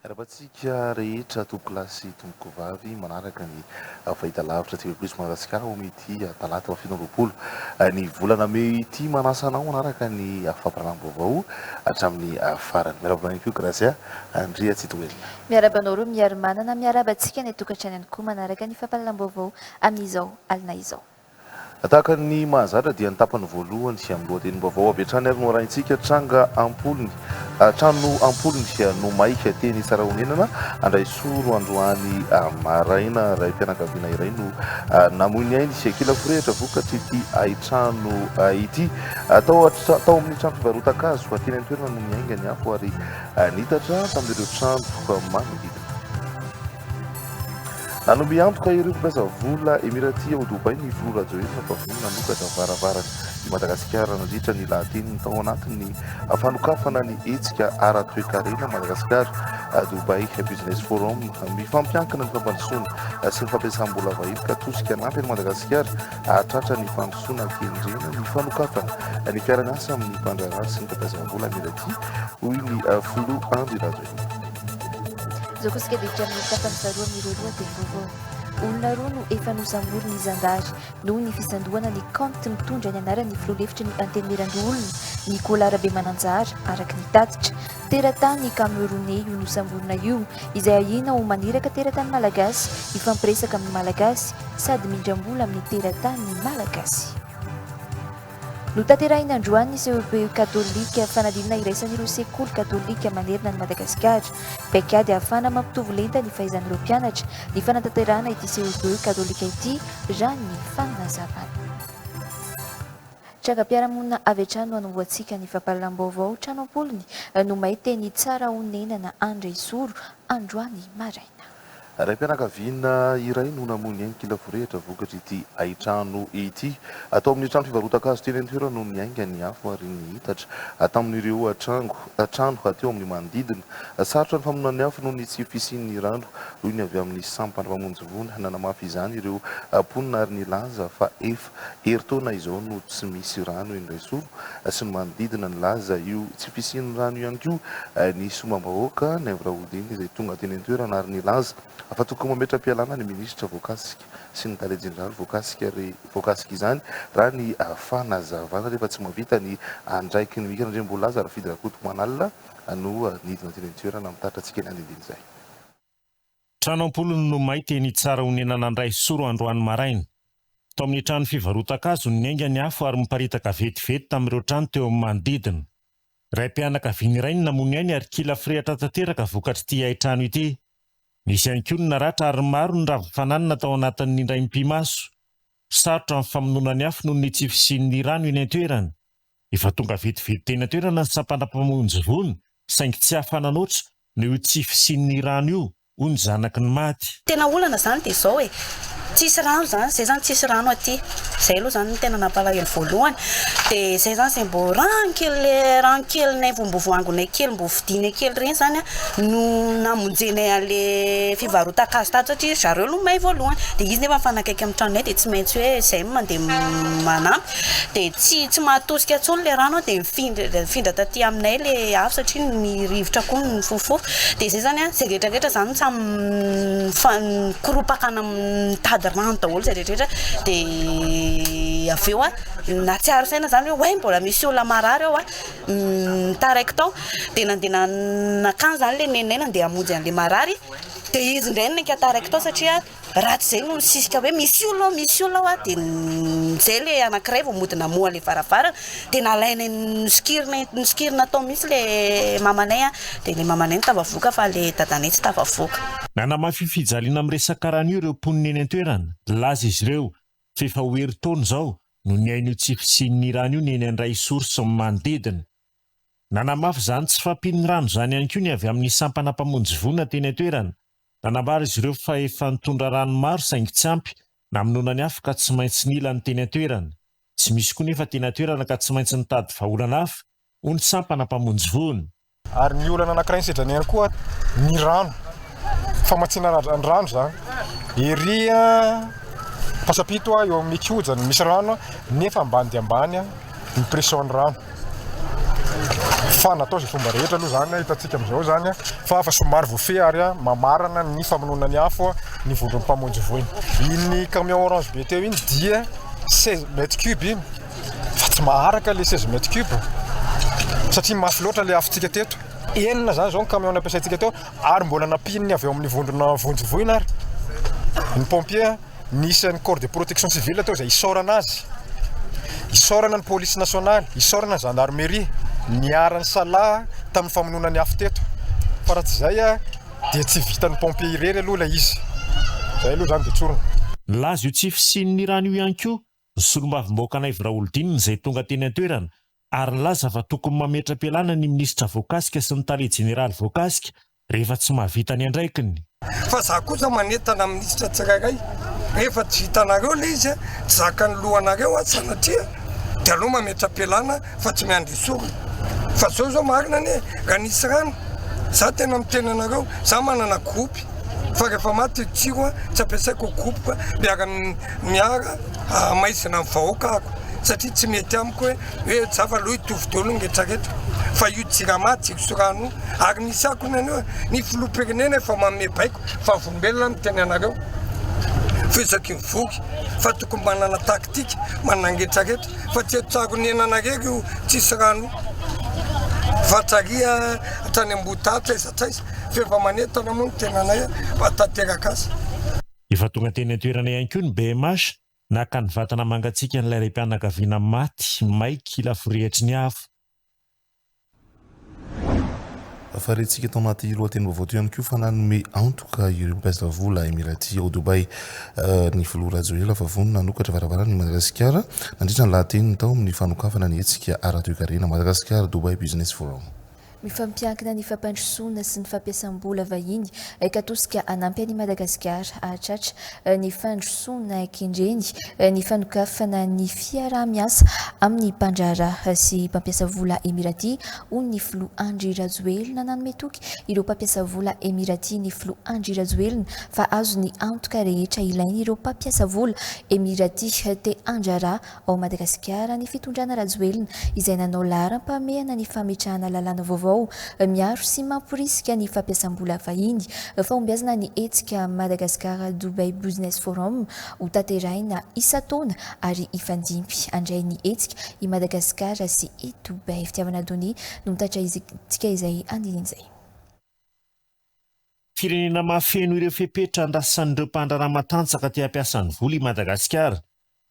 Miarahaba antsika rehetra tompokolahy sy tompokovavy manaraka ny fahitalavitra TV Plus Madagasikara ao amin'ity talata faha 27 ny volana mey ity. Manasa anao hanaraka ny fampahalalam-baovao hatramin'ny farany. Miarahaba anao ihany koa Gracia Andriatsitohelina. Miarahaba anao roa Miarimanana, miarahaba antsika any an-tokantrano ihany koa manaraka ny fampahalalam-baovao amin'izao alina izao. Tahaka ny mahazatra dia ny tapany voalohany amin'ny lohatenim-baovao avy hatrany ary no arahintsika. Tranga am-polony, trano am-polony no may teny Tsarahonenana Andraisoro androany maraina. Raim-pianakaviana iray no namoy ny ainy kila forehitra vokatr'ity haintrano ity. Tao tao amin'ny trano fivarotan-kazo teny an-toerana no niainga ny afo ary niitatra tamin'ireo trano manodidina. Nanome antoka ireo mpampiasa vola Emirati ao Dubaï ny filoha Rajoelina fa vonona hanokatra varavarana i Madagasikara nandritra ny lahateniny tao anatin'ny fanokafana ny hetsika ara-toekarena Madagasikara Dubaï Business Forum. Mifampiankina ny fampandrosoana sy ny fampiasam-bola vahiny ka tosika hanampy an'i Madagasikara hahatratra ny fandrosoana kendrena ny fanokafana ny fiara-miasa amin'ny mpandraharaha sy ny mpampiasa vola Emirati, hoy ny filoha Andry Rajoelina. Izao kosa dia hiditra amin'ny tapany faharoa amin'ireo lohatenim-baovao. Olona roa no efa nosamborin'ny zandary noho ny fisandohana ny kaonty mitondra ny anaran'ny filoha lefitry ny Antenimierandoholona, Nicolas Rabemananjara, araka ny tatitra. Teratany Kameroney io nosamborina io, izay ahiana ho maniraka teratany malagasy hifampiresaka amin'ny Malagasy sady mindram-bola amin'ny teratany malagasy. Notanterahina androany ny CEPE Katolika, fanadinana iraisan'ireo sekoly katolika manerana an'i Madagasikara. Paikady ahafahana mampitovy lenta ny fahaizan'ireo mpianatra ny fanatanterahana ity CEPE Katolika ity, raha ny fanazavana. Trangam-piarahamonina avy hatrany no hanombohantsika ny fampahalalam-baovao. Trano am-polony no may teny Tsarahonenana Andresoro androany maraina. Raim-pianakaviana iray no namoy ny ainy kila forehitra vokatr'ity haintrano ity. Tao amin'ny trano fivarotan-kazo teny an-toerana no niainga ny afo ary nihitatra tamin'ireo trango trano teo amin'ny manodidina. Sarotra ny famonoana ny afo noho ny tsy fisian'ny rano, hoy ny avy amin'ny sampana mpamonjy voina. Nanamafy izany ireo mponina ary nilaza fa efa herintaona izao no tsy misy rano eny Raisoro sy ny manodidina. Nilaza io tsy fisian'ny rano ihany koa ny solombavambahoaka Naivo Raholdina izay tonga teny an-toerana ary nilaza fa tokony mametra-pialana ny minisitra voakasika sy ny tale jeneraly voakasika voakasika izany raha ny fanazavana rehefa tsy mahavita ny andraikiny. Mika Randriambolaza Rafidy Rakotomanalina no nidina teny an-toerana mitatitra antsika ny andinindiny izay. Trano am-polony no may teny Tsarahonenana Andraisoro androany maraina. Tao amin'ny trano fivarotan-kazo no niainga ny afo ary miparitaka vetivety tamin'ireo trano teo amin'ny manodidina. Raim-pianakaviana iray no namoy ny ainy ary kila firehatra tanteraka vokatr'ity haintrano ity. Nisy ihany koa ny naratra ary maro ny rava fananana tao anatin'ny indray mipi-maso. Sarotra ny famonoana ny afo noho ny tsy fisian'ny rano eny an-toerana. Efa tonga vetivety teny an-toerana ny sampana mpamonjy voina saingy tsy afa-nanoatra noho io tsy fisian'ny rano io, hoy ny zanaky ny maty. Tena olana zany dia zao e, tsisy rano zany, zay zany tsisy rano aty, zay aloha zany no tena nampalahelo voalohany, dia zay zany zay mbô rano kely le rano kelinay vao mbô voangonay kely mbô vidianay kely reny zany an no namonjenay an'le fivarotan-kazo tato satria ry zareo no may voalohany, dia izy nefa mifanakaiky amin'ny tranonay dia tsy maintsy hoe zay no mandeha manampy. Dia tsy tsy mahatosika intsony ilay rano dia mifindra nifindra taty aminay ilay afo satria ny rivotra koa nifofofofo. Dia izay izany an, izay rehetra rehetra izany samy mifa- mikoropaka mitady rano daholo izay rehetra rehetra. Dia avy eo an, nahatsiaro saina izany hoe oay mbola misy olona marary ao an, nitaraiky tao. Dia nandeha nankany izany ilay neninay nandeha hamonjy an'ilay marary, dia izy indray no naika taraiky tao satria Raha tsy izay no nisisika hoe misy olona ao, misy olona ao aho dia izay ilay anankiray vao mody namoha ilay varavarana dia nalainay nosokirina nosokirina tao mihitsy ilay mamanay an, dia ilay mamanay no tafavoaka fa ilay dadanay tsy tafavoaka. Nanamafy io fijaliana amin'ny resaka rano io ireo mponina eny an-toerana. Nilaza izy ireo fa efa ho herintaona izao no niaina io tsy fisian'ny rano io ny eny Andraisoro sy ny manodidina. Nanamafy izany tsy fahampian'ny rano izany ihany koa ny avy amin'ny sampana mpamonjy voina teny an-toerana. Nanambara izy ireo fa efa nitondra rano maro saingy tsy ampy namonoana ny afo ka tsy maintsy nila ny teny an-toerana. Tsy misy koa nefa teny an-toerana ka tsy maintsy nitady vahaolana hafa, hoy ny sampana mpamonjy voina. Ary ny olana anankiray nisedrana ihany koa ny rano, famatsiana ny rano izany. Ery Ampasampito eo amin'ny Koja no misy rano nefa ambany dia ambany ny pression ny rano. Fa natao izay fomba rehetra aloha izany hitantsika amin'izao izany fa efa somary voafehy ary mamarana ny famonoana ny afo ny vondron'ny mpamonjy voina. Iny camion orange be teo iny dia 16 mètres cubes iny fa tsy maharaka ilay 16 mètres cubes satria mafy loatra ilay afontsika teto. Enina izany izao ny camion nampiasaintsika teo ary mbola nampian'ny avy ao amin'ny vondrona vonjy voina ary ny pompier. Nisy an'ny corps de protection civile teo izay isaorana azy, isaorana ny polisy nasionaly, isaorana ny gendarmerie niara-nisalahy tamin'ny famonoana ny afo teto fa raha tsy izay dia tsy vitan'ny pompier irery aloha ilay izy. Izay aloha izany dia tsorina. Nilaza io tsy fisian'ny rano io ihany koa ny solombavambahoaka Naivo Raholdina izay tonga teny an-toerana ary nilaza fa tokony mametra-pialana ny minisitra voakasika sy ny tale jeneraly voakasika rehefa tsy mahavita ny andraikiny. Fa za kosa manentana minisitra tsirairay, rehefa tsy vitanareo le izy, tsy zakan'ny lohanareo an, sanatria, de aleo mametra-pialana fa tsy miandry esorina. Fa zao zao marina anie, raha nisy rano, za tena miteny anareo, za manana groupe, fa rehefa maty io jiro an, tsy ampiasaiko io groupe fa miara miara hamaizina ny vahoaka ako, satria tsy mety amiko hoe hoe za fa aleo hitovy daholo ny retraretra, fa io jirama, jiro sy rano io, Ary misy akony anio, ny filoham-pirenena efa manome baiko, vavolombelona miteny anareo, fa isaky ny voky, fa tokony manana tactique, manana ny rehetra rehetra, fa tsy eto Tsaronenana irery io tsisy rano io, fa hatrary hatrany Ambohidà hatraiza hatraiza, fa efa manentana moa ny tenanay mba tanteraka azy. Efa tonga teny an-toerana ihany koa ny BMH naka ny vatana mangatsiakan'ilay raim-pianakaviana maty may kila forehitry ny afo. Fa rentsika tao anaty lohatenim-baovao teo ihany koa fa nanome antoka ireo mpampiasa vola Emirati ao Dubaï ny filoha Rajoelina fa vonona hanokatra varavarana i Madagasikara nandritra ny lahateniny tao amin'ny fanokafana ny hetsika ara-toekarena Madagascar Dubai Business Forum. Mifampiankina ny fampandrosoana sy ny fampiasam-bola vahiny ka tosika hanampy an'i Madagasikara hahatratra ny fandrosoana kendreny ny fanokafana ny fiaraha-miasa amin'ny mpandraharaha sy mpampiasa vola Emirati, hoy ny filoha Andry Rajoelina. Nanome toky ireo mpampiasa vola Emirati ny filoha Andry Rajoelina fa azo ny antoka rehetra ilain'ireo mpampiasa vola Emirati te handraharaha ao Madagasikara ny fitondrana Rajoelina izay nanao laharam-pahamehana ny fametrahana lalàna vaovao miaro sy mamporisika ny fampiasam-bola vahiny. Fahombiazana ny hetsika Madagascar Dubai Business Forum ho tanterahina isan-taona ary hifandimby handray ny hetsika i Madagasikara sy i Dubai. Fitiavana Donia no mitatitra antsika izay andininy izay. Firenena mahafeno ireo fepetra andrasan'ireo mpandraharaha matanjaka te hampiasa ny vola i Madagasikara.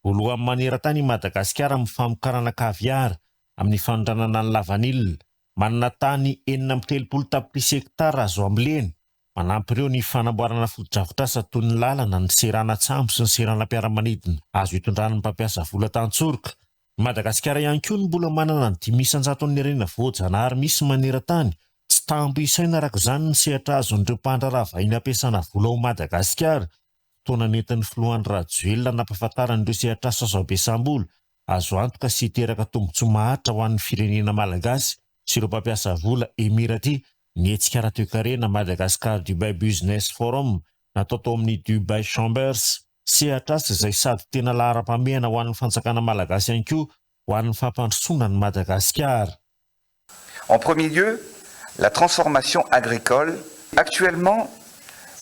Voalohany maneran-tany i Madagasikara amin'ny famokarana caviar, amin'ny fanondranana ny lavanila. Manana tany 36 tapitrisa hektara azo ambolena. Manampy ireo ny fanamboarana fotodrafitrasa toy ny lalana, ny seranan-tsambo sy ny seranam-piaramanidina azo itondran'ny mpampiasa vola tantsoroka. I Madagasikara ihany koa no mbola manana ny 5 isan-jaton'ny harena voajanahary misy maneran-tany. Tsy tambo isaina araka izany ny sehatra azon'ireo mpandraharaha vahiny ampiasana vola ao Madagasikara. Fotoana nentin'ny filoha Andry Rajoelina nampahafantarany ireo sehatr'asa azo ampiasam-bola, azo antoka sy hiteraka tombontsoa maharitra ho an'ny firenena malagasy sy ireo mpampiasa vola Emirati ny hetsika ara-toekarena Madagascar Dubai Business Forum natao tao amin'ny Dubai Chambers. Sehatr'asa izay sady tena laharam-pahamehana ho an'ny fanjakana malagasy ihany koa ho an'ny fampandrosoana an'i Madagasikara. En premier lieu, la transformation agricole. Actuellement,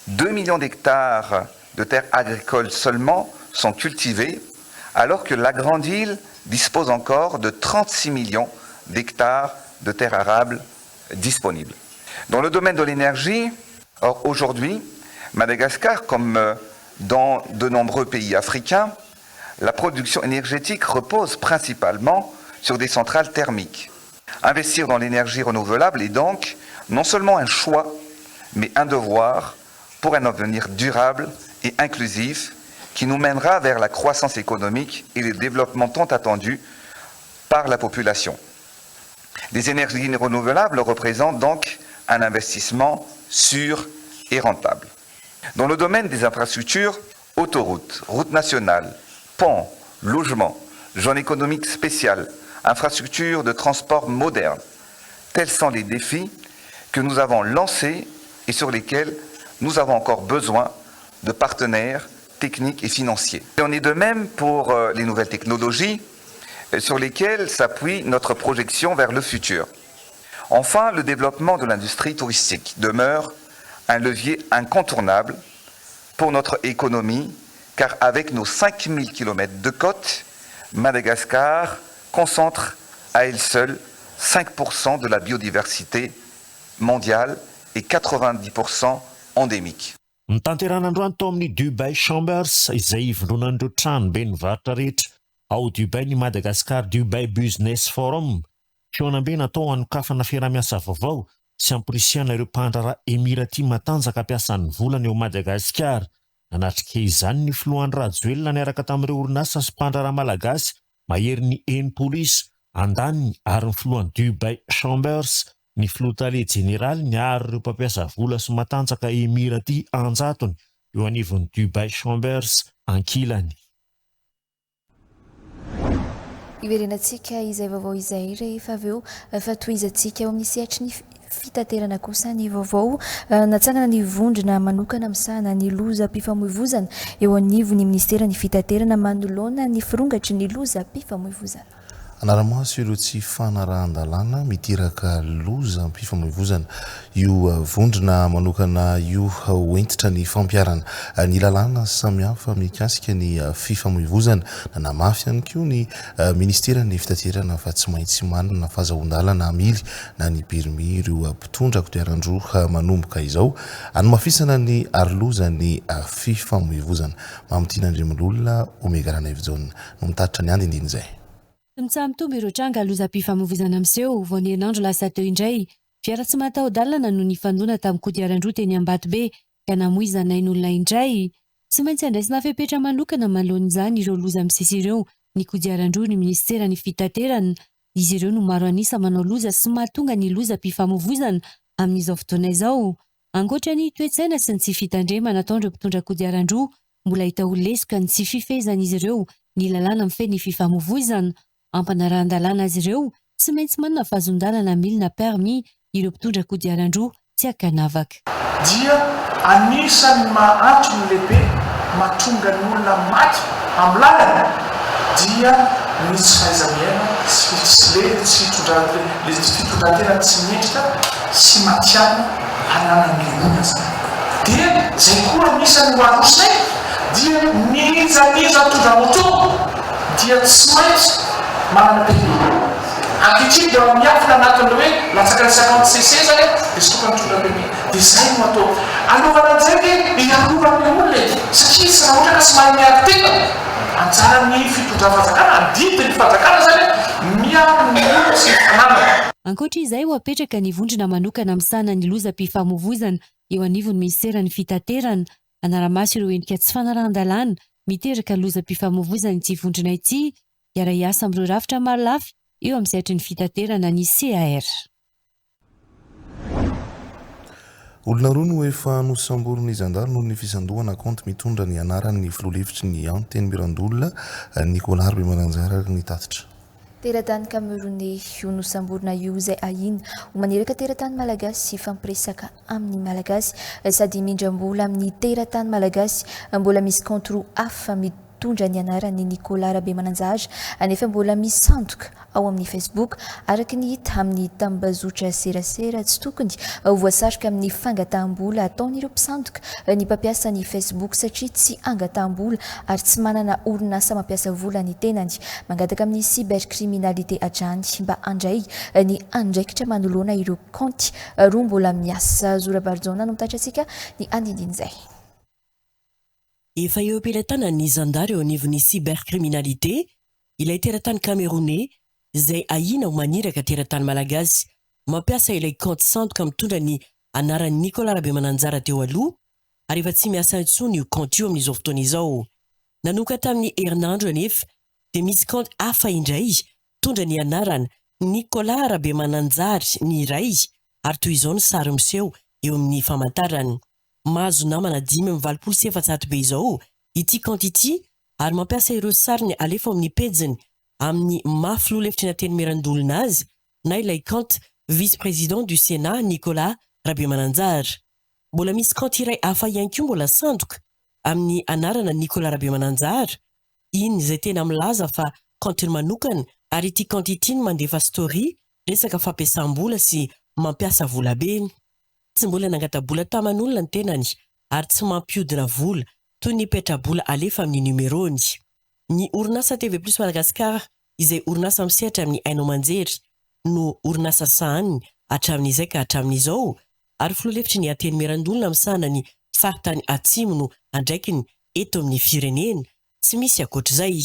2 millions d'hectares de terres agricoles seulement sont cultivés, alors que la Grande Île dispose encore de 36 millions d'hectares de terres arables disponibles. Dans le domaine de l'énergie, or aujourd'hui, Madagascar, comme euh, dans de nombreux pays africains, la production énergétique repose principalement sur des centrales thermiques. Investir dans l'énergie renouvelable est donc non seulement un choix, mais un devoir pour un avenir durable et inclusif qui nous mènera vers la croissance économique et le développement tant attendu par la population. Les énergies renouvelables représentent donc un investissement sûr et rentable. Dans le domaine des infrastructures, autoroutes, routes nationales, ponts, logements, zones économiques spéciales, infrastructures de transport modernes, tels sont les défis que nous avons lancés et sur lesquels nous avons encore besoin de partenaires techniques et financiers. Et on est de même pour euh, les nouvelles technologies euh, sur lesquelles s'appuie notre projection vers le futur. Enfin, le développement de l'industrie touristique demeure un levier incontournable pour notre économie, car avec nos 5000 km de côtes, Madagascar concentre à elle seule 5% de la biodiversité mondiale et 90% endémique. Notanterahina androany tao amin'ny Dubai Chambers izay ivondronan'ireo tranoben'ny varotra rehetra ao Dubai ny Madagascar Dubai Business Forum. Fihaonambe natao hanokafana fiaraha-miasa vaovao sy hamporisihana ireo mpandraharaha Emirati matanjaka hampiasa ny volany ao Madagasikara. Nanatrika izany ny filoha Andry Rajoelina niaraka tamin'ireo orinasa sy mpandraharaha malagasy maherin'ny 60 isa, andaniny, ary ny filohan'ny Dubai Chambers, ny filoha tale jeneraliny ary ireo mpampiasa vola sy matanjaka Emirati an-jatony eo anivon'ny Dubai Chambers ankilany. Hiverenantsika izay vaovao izay rehefa avy eo fa tohizantsika eo amin'ny sehatry ny fitaterana kosa ny vaovao. Natsangana ny vondrona manokana misahana ny lozam-pifamoivozana eo anivon'ny minisiteran'ny fitaterana manoloana ny firongatry ny lozam-pifamoivozana. Hanara-maso ireo tsy fanarahan-dalàna miteraka lozam-pifamoivozana io vondrona manokana io. Ho hentitra ny fampiharana ny lalàna samihafa mikasika ny fifamoivozana. Nanamafy ihany koa ny minisiteran'ny fitaterana fa tsy maintsy manana fahazahoan-dalana hamily na ny permis ireo mpitondra kodiaran-droa manomboka izao. Hanamafisana ny arolozan'ny fifamoivozana. Mamitiana Andriamilolona, Omega Ranaivojaona. no mitatitra ny andindinin'izay. Tsy mitsaha-mitombo ireo tranga lozam-pifamoivoizana miseho vao ny herinandro lasa teo indray. Fiara tsy mataho-dalana no nifandona tamin'ny kodiaran-droa teny Ambatobe ka namoizana ain'olona indray. Tsy maintsy andraisana fepetra manokana manoloana izany ireo loza misesy ireo ny kodiaran-droa ny minisiteran'ny fitaterana. Izy ireo no maro an'isa manao loza sy mahatonga ny lozam-pifamoivoizana amin'izao fotoana izao. Ankoatra ny toe-tsaina sy ny tsy fitandremana ataon'ireo mpitondra kodiaran-droa, mbola hita ho lesoka ny tsy fifehezan'izy ireo ny lalàna mifehy ny fifamoivoizana. Ampanarahan-dalàna azy ireo, tsy maintsy manana fahazon-dalana milina permis ireo mpitondra kodiaran-droa tsy ankanavaka. Dia anisan'ny maha antony lehibe mahatonga ny olona maty amin'ny lalana dia ny tsy fahaiza-miaina sy le tsy le fitondran-tena tsy mendrika sy matihanina ananan'ny olona zany. Dia zay koa anisan'ny ho arosonay dia n'iza n'iza mitondra moto dia tsy maintsy manana permis. Ankehitriny mbola miafina anatin'ny hoe latsaka ny 50 cc zany dia tsy tokony mitondra permis. Dia zay no atao. Anaovana an'izay ve hiarovana ny olona e? Satria izy raha ohatra ka tsy mahay miaro tena, anjaran'ny fitondram-panjakana, adidin'ny fanjakana zany miaro ny olona sy ny fananany. Ankoatra izay, ho apetraka ny vondrona manokana misahana ny lozam-pifamoivoizana eo anivon'ny minisiteran'ny Fitaterana. Hanara-maso ireo endrika tsy fanarahan-dalàna miteraka lozam-pifamoivoizana ity vondrona ity. Hiara-hiasa amin'ireo rafitra marolafy eo amin'ny sehatry ny fitaterana ny CAR. Olona roa no efa nosamborin'ny zandary noho ny fisandohana kaonty mitondra ny anaran'ny filoha lefitry ny Antenimierandoholona, Nicolas Rabemananjara, araka ny tatitra. Teratany Camerounais io nosamborina io izay ahiana ho maniraka teratany malagasy hifampiresaka amin'ny Malagasy sady mindram-bola amin'ny teratany Malagasy. Mbola misy kaonty roa hafa mitondra ny anaran'i Nicolas Rabemananjara anefa mbola misandoka ao amin'ny Facebook. Araka ny hita amin'ny tambazotra serasera, tsy tokony ho voasarika amin'ny fangataham-bola ataon'ireo mpisandoka ny mpampiasa ny Facebook satria tsy angataham-bola ary tsy manana orinasa mampiasa vola ny tenany. Mangataka amin'ny cybercriminalité hatrany mba handray ny andraikitra manoloana ireo kaonty roa mbola miasa. Zo Rabarijaona no mitatitra antsika ny andindin'izay. Efa eo am-pelatanan'ny zandary eo anivon'ny cybercriminalité ilay teratany Camerounais izay ahiana ho maniraka teratany Malagasy mampiasa ilay kaonty sandoka mitondra ny anaran'i Nicolas Rabemananjara teo aloha ary efa tsy miasa intsony io kaonty io amin'izao fotoana izao. Nanomboka tamin'ny herinandro anefa dia misy kaonty hafa indray mitondra ny anarana Nicolas Rabemananjary ny iray ary toy izao ny sary miseho eo amin'ny famantarany. Mahazo namana 485 be izao ity kaonty ity ary mampiasa ireo sariny alefa ao amin'ny pejiny amin'ny maha filoha lefitry ny Antenimierandoholona azy na ilay kaonty Vice-président du Sénat Nicolas Rabemananjara. Mbola misy kaonty iray hafa ihany koa mbola sandoka amin'ny anarana Nicolas Rabemananjara, iny izay tena milaza fa kaontiny manokana ary ity kaonty ity no mandefa story resaka fampiasam-bola sy mampiasa volabe. Tsy mbola nangata-bola taman'olona ny tenany ary tsy mampihodina vola toy ny petra-bola alefa amin'ny numéro-ny. Ny orinasa TV Plus Madagascar izay orinasa misehatra amin'ny haino aman-jery no orinasa sahaniny hatramin'izay ka hatramin'izao ary filoha lefitry ny Antenimierandoholona misahana ny faritany Atsimo no andraikiny eto amin'ny firenena. Tsy misy ankoatr'izay.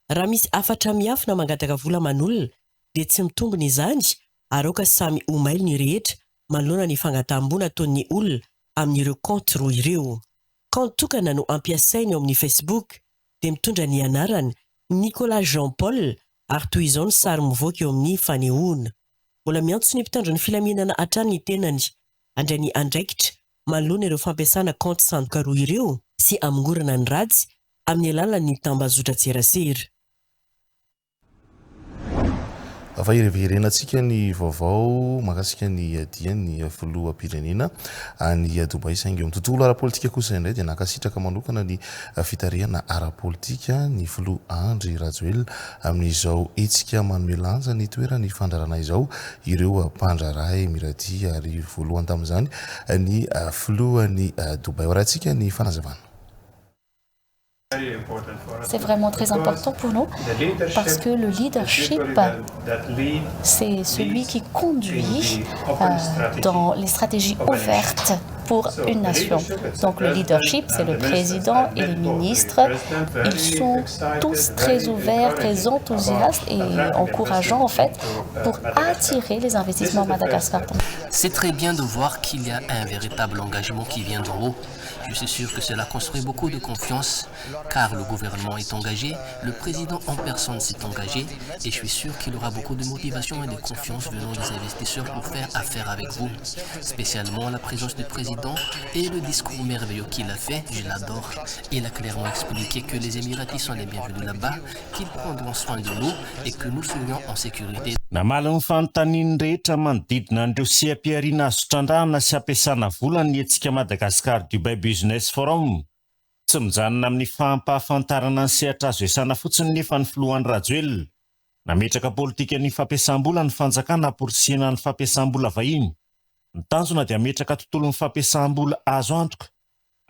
Raha misy hafatra miafina mangataka vola aman'olona dia tsy mitombina izany ary aoka samy ho mailo ny rehetra manoloana ny fangataham-bola ataon'ny olona amin'ireo kaonty roa ireo. Kaonty tokana no ampiasainy ao amin'ny Facebook dia mitondra ny anarana Nicolas Jean Paul ary toy izao ny sary mivoaka eo amin'ny fanehoana. Mbola miantso ny mpitandro ny filaminana hatrany ny tenany handray ny andraikitra manoloana ireo fampiasana kaonty sandoka roa ireo sy hamongorana ny ratsy amin'ny alalan'ny tambazotran-tserasera. Fa hiverenantsika ny vaovao mahakasika ny dian'ny filoham-pirenena any Dubaï saingy eo amin'ny tontolo ara-politika kosa indray dia nankasitraka manokana ny fitarihana ara-politika ny filoha Andry Rajoelina amin'izao hetsika manome lanja ny toeran'ny fandrarana izao ireo mpandraharaha Emirati ary voalohany tamin'izany ny filohan'i Dubaï. Ho arahantsika ny fanazavana. C'est vraiment très important pour nous parce que le leadership, c'est celui qui conduit euh, dans les stratégies ouvertes pour une nation. Donc le leadership, c'est le président et les ministres. Ils sont tous très ouverts, très enthousiastes et encourageants en fait pour attirer les investissements à Madagascar. C'est très bien de voir qu'il y a un véritable engagement qui vient d'en haut. Je suis sûr que cela construit beaucoup de confiance car le gouvernement est engagé, le président en personne s'est engagé et je suis sûr qu'il aura beaucoup de motivation et de confiance venant des investisseurs pour faire affaire avec vous. Spécialement la présence du président et le discours merveilleux qu'il a fait, je l'adore. Il a clairement expliqué que les Émiratis sont les bienvenus là-bas, qu'ils prendront soin de nous et que nous serions en sécurité. Namaly ny fanontanian'ny rehetra manodidina an'ireo seha-pihariana azo trandrahana sy ampiasana vola ny hetsika Madagascar Dubai Business Forum. Tsy mijanona amin'ny fampahafantarana ny sehatra azo iasana fotsiny nefa ny filoha Andry Rajoelina. Nametraka politikan'ny fampiasam-bola ny fanjakana hamporisihina ny fampiasam-bola vahiny. Ny tanjona dia hametraka tontolon'ny fampiasam-bola azo antoka.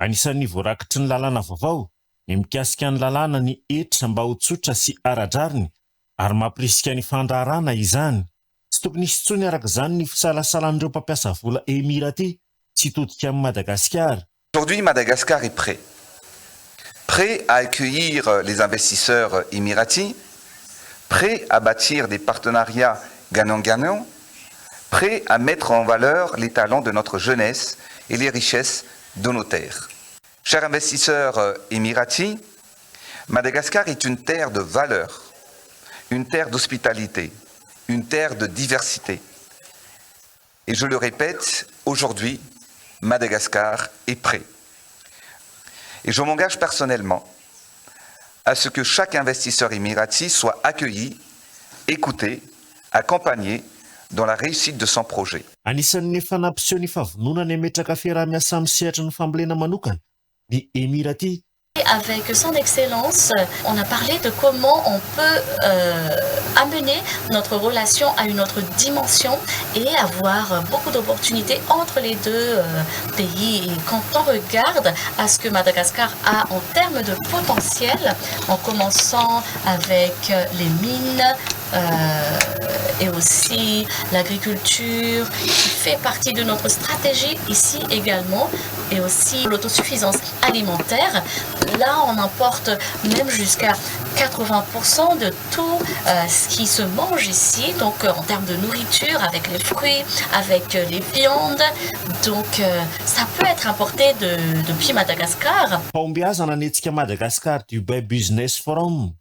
Anisan'ny voarakitry ny lalàna vaovao ny mikasika ny lalàna ny hetra mba ho tsotra sy ara-drariny ary mampirisika ny fandraharahana izany. Tsy tokony hisy intsony araka izany ny fisalasalan'ireo mpampiasa vola Emirati tsy hitodika amin'i Madagasikara. Aujourd'hui, Madagascar est prêt. Prêt à accueillir les investisseurs émiratis, prêt à bâtir des partenariats gagnant-gagnant, prêt à mettre en valeur les talents de notre jeunesse et les richesses de nos terres. Chers investisseurs émiratis, Madagascar est une terre de valeur, une terre d'hospitalité, une terre de diversité. Et je le répète, aujourd'hui, Madagascar est prêt. Et je m'engage personnellement à ce que chaque investisseur émirati soit accueilli, écouté, accompagné dans la réussite de son projet. Anisan'ny efa nampiseho ny fahavononany hametraka fiaraha-miasa amin'ny sehatry ny fambolena manokana ny Emirati. Avec son excellence, on a parlé de comment on peut euh, amener notre relation à une autre dimension et avoir beaucoup d'opportunités entre les deux euh, pays. Et quand on regarde à ce que Madagascar a en termes de potentiel, en commençant avec les mines, euh, et aussi l'agriculture qui fait partie de notre stratégie ici également et aussi l'autosuffisance alimentaire. Là, on importe même jusqu'à 80% de tout euh, ce qui se mange ici, donc euh, en termes de nourriture, avec les fruits, avec euh, les viandes. Donc ça peut être importé de, depuis Madagascar. Fahombiazana ny hetsika Madagascar Dubai Business Forum.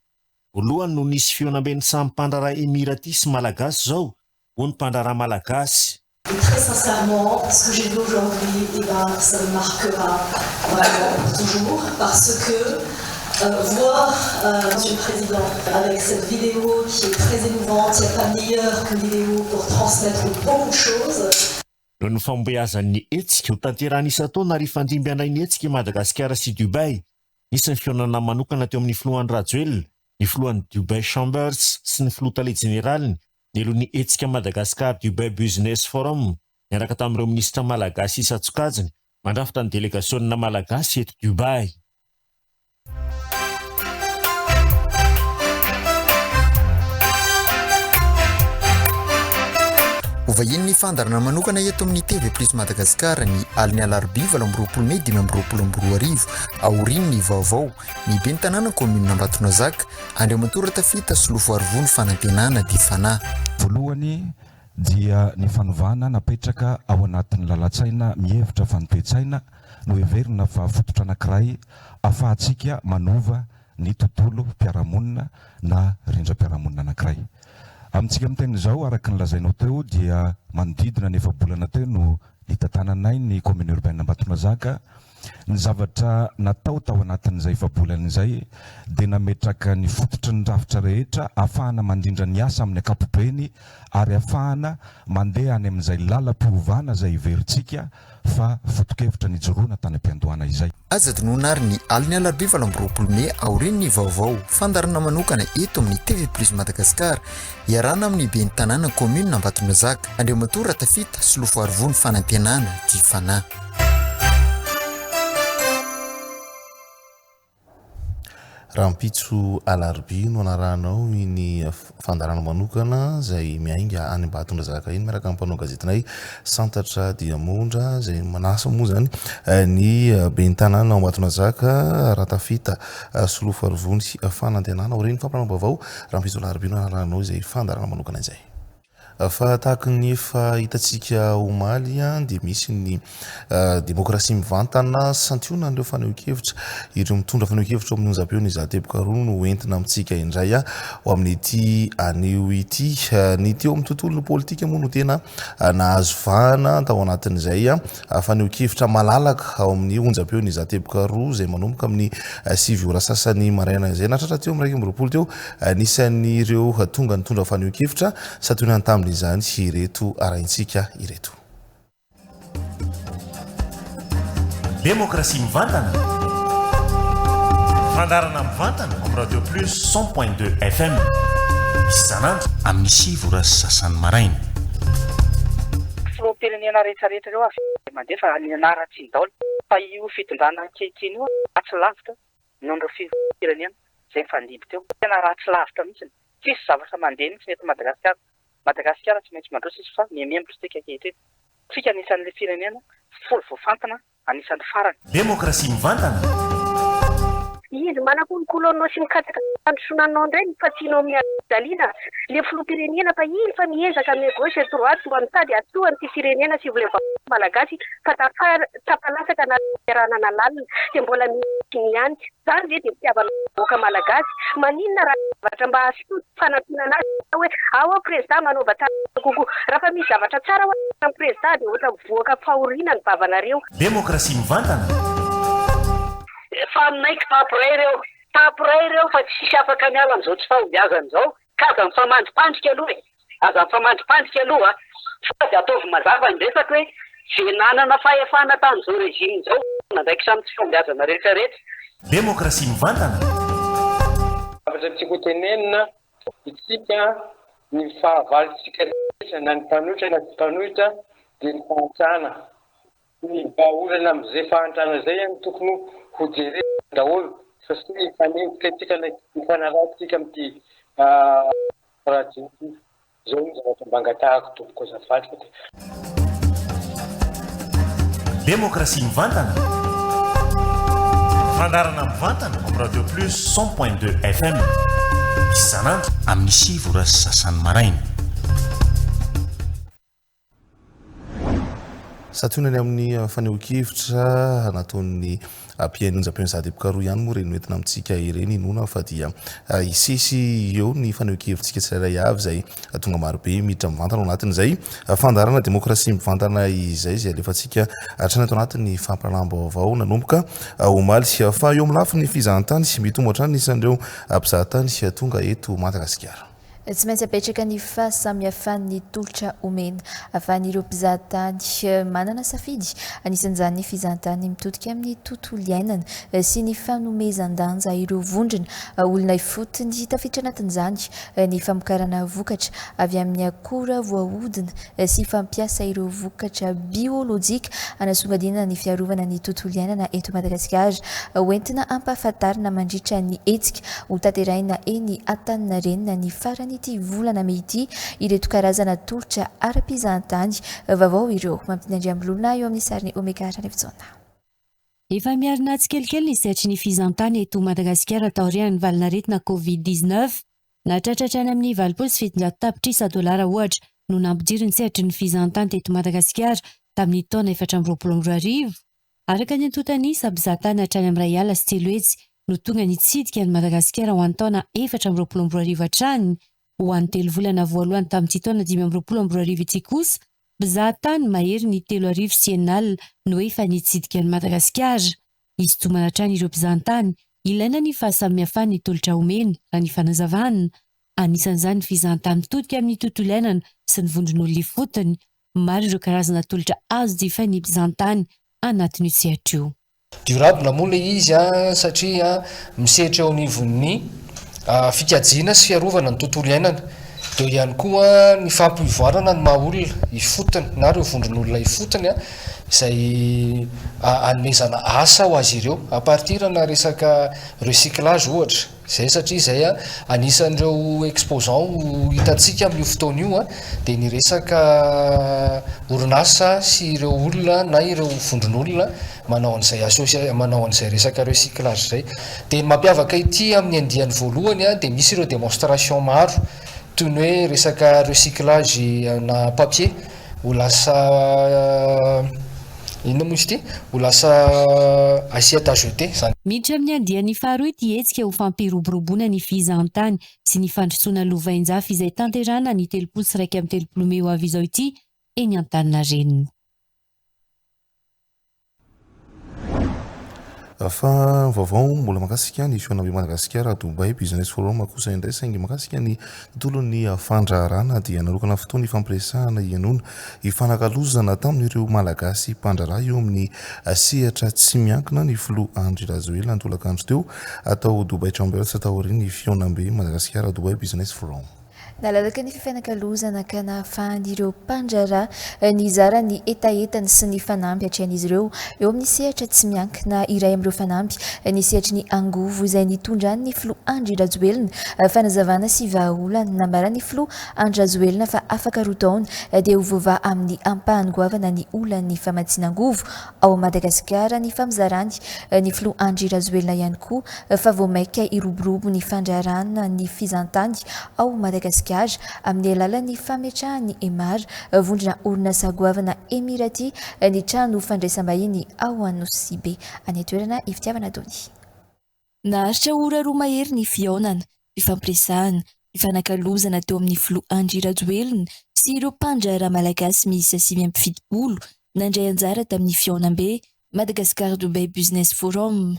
Voalohany no nisy fihaonamben'ny samy mpandraharaha Emirati sy Malagasy izao, hoy ny mpandraharaha Malagasy. Et très sincèrement, ce que j'ai vu aujourd'hui, eh ben, ça me marquera vraiment pour toujours parce que euh, voir euh, Monsieur le Président avec cette vidéo qui est très émouvante, il n'y a pas meilleur qu'une vidéo pour transmettre beaucoup de choses. Noho ny fahombiazan'ny hetsika, hotanterahina isan-taona ary hifandimby handray ny hetsika i Madagasikara sy Dubaï. Nisy ny fihaonana manokana teo amin'ny filoha Andry Rajoelina, ny filohan'ny Dubai Chambers sy ny filoha tale jeneraliny. Nialoha ny hetsika Madagascar Dubai Business Forum, niaraka tamin'ireo minisitra malagasy isan-tsokajiny, mandrafitra ny delegasionina malagasy eto Dubai. Ho vahinin'ny fandaharana manokana eto amin'ny TV Plus Madagascar ny alin'ny alarobia 28 mey 2025 aorian'ny vaovao ny ben'ny tanàna kaominina Ambatonazaka, Andriamatoa Ratafita Solofoarivony Fanantenana dia Fanahy. Voalohany dia ny fanovana napetraka ao anatin'ny lalan-tsaina mihevitra fa ny toe-tsaina no heverina fa fototra anankiray afahantsika manova ny tontolom-piarahamonina na rindram-piarahamonina anankiray. Amintsika miteny izao, araka ny lazainao teo dia manodidina ny efa-bolana teo no nitantananay ny commune urbaine Ambatonazaka. Ny zavatra natao tao anatin'izay efa-bolana izay dia nametraka ny fototry ny rafitra rehetra afahana mandrindra ny asa amin'ny ankapobeny ary afahana mandeha any amin'izay lalam-piovana izay heverintsika fa foto-kevitra nijoroana tany am-piandohana izay. Aza adinoina ary ny alin'ny alarobia 28 mey aorian'ny vaovao, fandaharana manokana eto amin'ny TV Plus Madagascar, iarahana amin'ny ben'ny tanàna kaominina Ambatondrazaka, Andriamatoa Ratafita Solofoarivony Fanantenana, Tia Fanahy. Rahampitso alarobia no anarahanao iny fandaharana manokana izay miainga any Ambatondrazaka iny miaraka amin'ny mpanao gazetinay Santatra Diamondra izay manasa moa izany ny ben'ny tanàna ao Ambatondrazaka Ratafita Solofoarivony Fanantenana. Aorian'ny fampanoam-baovao rahampitso alarobia no anarahanao izay fandaharana manokana izay. Fa tahaky ny efa hitantsika omaly dia misy ny demokrasia mivantana santionan'ireo fanehoan-kevitra. Ireo mitondra fanehoan-kevitra ao amin'ny onjam-peo ny izaho teboka roa no entina amintsika indray ho amin'ity anio ity. Ny teo amin'ny tontolon'ny politika moa no tena nahazo vahana tao anatin'izay fanehoan-kevitra malalaka ao amin'ny onjam-peo ny izaho teboka roa izay manomboka amin'ny 9 ora sasany maraina izay. Nahatratra teo amin'ny 21 teo Anisan'ireo tonga nitondra fanehoan-kevitra santionany tamin'izany ireto arahintsika ireto. Demokrasia mivantana, fandaharana mivantana amin'ny Radio Plus 100.2 FM, isan'andro amin'ny 9 ora sy sasany maraina. Filoham-pirenena rehetra rehetra ireo avy mandeha fa ny anaratsiny daholo fa io fitondrana ankehitriny io ratsy lavitra noho ireo filoham-pirenena izay nifandimby teo. Tena ratsy lavitra mihitsy. Tsisy zavatra mandeha mihitsy eto Madagasikara. Madagasikara tsy maintsy mandroso izy fa mihemihembotra isika ankehitriny. Tsika anisan'ilay firenena folo voafantina anisan'ny farany. Demokrasia mivantana. Izy manakolokolo anao sy mikatsaka fampandrosoana anao indray no fasianao amin'ny hajaliana le filoham-pirenena fa iny fa miezaka amin'ny à gauche et droite mba mitady hahasoa an'ity firenena sy ilay vahoaka malagasy fa tafalasaka anaty fiaranana lalina dia mbola misy ihany Zany ve dia fitiavana vahoaka malagasy? Maninona raha zavatra mba hahasoa sy fanampiana anazy atao hoe ao aho prezida manaova tsara kokoa. Raha fa misy zavatra tsara hoa amin'ny prezida dia ohatra mivoaka fahoriana ny vavanareo. Demokrasia mivantana. Efa aminay kitapo iray ireo. Kitapo iray ireo fa tsisy afaka miala amin'izao tsy fahombiazana izao. Ka aza mifamandripandrika aloha e! Aza mifamandripandrika aloha fa dia ataovy mazava ny resaka hoe ze nanana fahefana tamin'izao régime izao nandraikitra amin'ny tsy fahombiazana rehetra rehetra. Demokrasia mivantana. Zavatra tiako ho tenenina, isika ny fahavalontsika rehetra na ny mpanohitra na tsy mpanohitra dia ny fahantrana. Ny vahaolana amin'izay fahantrana izay no tokony ho jerena daholo fa tsy hoe hifanenjika isika na hifanaratsy isika amin'ity radio ity. Izao no zavatra mba angatahako tompoko azafady fa dia. Demokrasia mivantana. Fandaharana mivantana amin'ny Radio Plus 100.2 FM. Isan'andro amin'ny 9 ora sy sasany maraina. Santionany amin'ny fanehoan-kevitra nataon'ny mpihaino onjam-peo Zady Mpikaroha ihany moa ireny noentina amintsika ireny. Inoana fa dia hisesy eo ny fanehoan-kevitsika tsirairay avy izay tonga marobe miditra mivantana ao anatin'izay fandaharana demokrasia mivantana izay, izay alefantsika hatrany ato anatin'ny fampahalalam-baovao nanomboka omaly. Fa eo amin'ny lafiny fizahantany, mitombo hatrany ny isan'ireo mpizahatany tonga eto Madagasikara. Tsy maintsy apetraka ny fahasamihafan'ny tolotra omena ahafahan'ireo mpizahatany manana safidy, anisan'izany ny fizahantany mitodika amin'ny tontolo iainana sy ny fanomezan-danja ireo vondrona olona ifotony. Tafiditra anatin'izany ny famokarana vokatra avy amin'ny akora voahodina sy fampiasa ireo vokatra biolojika hanasongadinana ny fiarovana ny tontolo iainana eto Madagasikara. Hoentina hampahafantarina mandritra ny hetsika hotanterahina eny Antaninarenina ny faran'ity volana mey ity ireto karazana tolotra ara-pizahantany vaovao ireo. Mampidina Andriambololona eo amin'ny sarin'i Omega Ranaivojaona. Efa miarina tsikelikely ny sehatry ny fizahantany eto Madagasikara taorian'ny valanaretina Covid 19. Nahatratra hatrany amin'ny 780 tapitrisa dolara ohatra no nampidirin'ny sehatry ny fizahantany teto Madagasikara tamin'ny taona 2024. Araka ny antontan'isa, mpizahatany hatrany amin'ny 301 000 no tonga nitsidika an'i Madagasikara ho an'ny taona 2024 hatrany. Ho an'ny telo volana voalohany tamin'ity taona 2025 ity kosa, mpizahatany maherin'ny 630 no efa nitsidika an'i Madagasikara. Hisintomana hatrany ireo mpizahantany, ilaina ny fahasamihafan'ny tolotra omena, raha ny fanazavana. Anisan'izany ny fizahantany mitodika amin'ny tontolo iainana sy ny vondron'olona ifotony. Maro ireo karazana tolotra azo jifain'ny mpizahantany anatin'io sehatra io. Durable moa ilay izy satria misehatra eo anivon'ny fikajiana sy fiarovana ny tontolo iainana. Dia eo ihany koa ny fampivoarana ny maha olona ifotony na ireo vondron'olona ifotony izay anomezana asa ho azy ireo à partir ana resaka recyclage ohatra. Izay satria izay anisan'ireo exposants ho hitantsika amin'io fotoana io dia ny resaka orinasa sy ireo olona na ireo vondron'olona manao an'izay associa manao an'izay resaka recyclage izay. Dia ny mampiavaka ity amin'ny andiany voalohany dia misy ireo démonstration maro toy ny hoe resaka recyclage ana papier ho lasa inona moa izy ity? Ho lasa assiette à jeter izany. Miditra amin'ny andiany faharoa ity hetsika ho fampiroboroboana ny fizahantany sy ny fandrosoana lovainjafy izay tanterahina ny 30 31 mey ho avy izao ity eny Antaninarenina. Fa vaovao mbola mahakasika ny fihaonambe Madagasikara Dubai Business Forum kosa indray saingy mahakasika ny tontolon'ny fandraharahana dia narokana fotoana ifampiresahana hihainoana hifanakalozana tamin'ireo Malagasy mpandraharaha eo amin'ny sehatra tsy miankina ny filoha Andry Rajoelina ny tolakandro teo atao Dubai Chambers taorian'ny fihaonambe Madagasikara Dubai Business Forum. Nalalaka ny fifanakalozana ka nahafahan'ireo mpandraharaha nizara ny hetahetany sy ny fanamby atrehan'izy ireo eo amin'ny sehatra tsy miankina. Iray amin'ireo fanamby ny sehatry ny angovo izay nitondran'ny filoha Andry Rajoelina fanazavana sy vahaolana. Nambaran'ny filoha Andry Rajoelina fa afaka roa taona dia ho voavaha amin'ny ampahany goavana ny olan'ny famatsiana angovo ao Madagasikara ny famizarany ny filoha Andry Rajoelina ihany koa fa vao mainka hiroborobo ny fandraharahana ny fizahantany ao Madagasikara amin'ny alalan'ny fametrahan'ny Emaar, vondrona orinasa goavana Emirati, ny trano fandraisam-bahiny ao Anosibe. Any an-toerana i Fitiavana Dony. Naharitra ora roa mahery ny fihaonana, fifampiresahana, fifanakalozana teo amin'ny filoha Andry Rajoelina sy ireo mpandraharaha malagasy miisa 79 nandray anjara tamin'ny fihaonambe Madagascar Dubai Business Forum.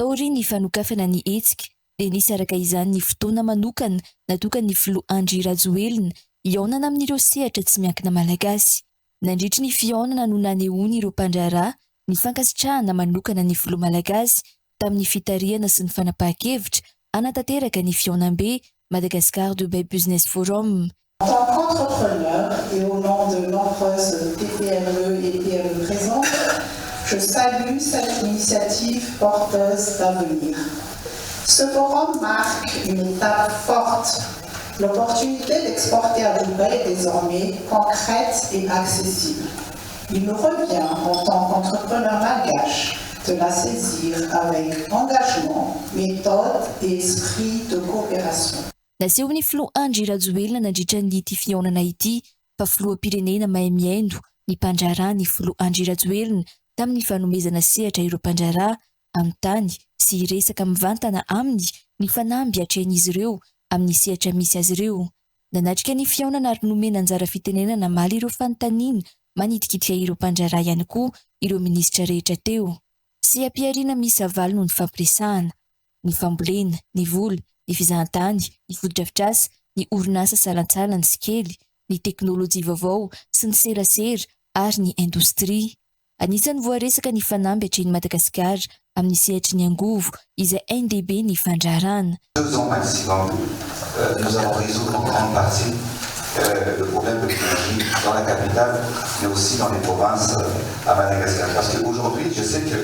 Taorian'ny fanokafana ny hetsika dia nisy araka izany ny fotoana manokana natokan'ny filoha Andry Rajoelina hihaonana amin'ireo sehatra tsy miankina malagasy. Nandritry ny fihaonana no nanehoan'ireo mpandraharaha ny fankasitrahana manokana ny filoha malagasy tamin'ny fitarihana sy ny fanapahan-kevitra hanatanteraka ny fihaonambe Madagascar Dubai Business Forum. En tant qu'entrepreneur et au nom de nombreuses TPME et PME présentes, je salue cette initiative porteuse d'avenir. Ce forum marque une étape forte. L'opportunité d'exporter à Dubaï est désormais concrète et accessible. Il nous revient en tant qu'entrepreneur malgache de la saisir avec engagement, méthode et esprit de coopération. Nasehon'ny filoha Andry Rajoelina nandritra ny ity fihaonana ity fa filoham-pirenena mahay mihaino ny mpandraharaha ny filoha Andry Rajoelina tamin'ny fanomezana sehatra ireo mpandraharaha hanontany sy hiresaka mivantana aminy ny fanamby atrehin'izy ireo amin'ny sehatra misy azy ireo. Nanatrika ny fihaonana ary nomena anjara fitenenana namaly ireo fanontaniana manitikitika ireo mpandraharaha ihany koa ireo minisitra rehetra teo. Seha-pihariana miisa valo no nifampiresahana, ny fambolena, ny vola, ny fizahantany, ny fotodrafitrasa, ny orinasa salantsalany sy kely, ny teknolojia vaovao sy ny serasera ary ny indostria. Anisan'ny voaresaka ny fanamby atrehin'i Madagasikara amin'ny sehatry ny angovo izay ain-dehibe ny fandraharahana. Deux ans maximum, nous allons résoudre en grande partie le problème de l'énergie dans la capitale mais aussi dans les provinces à Madagascar parce que aujourd'hui je sais que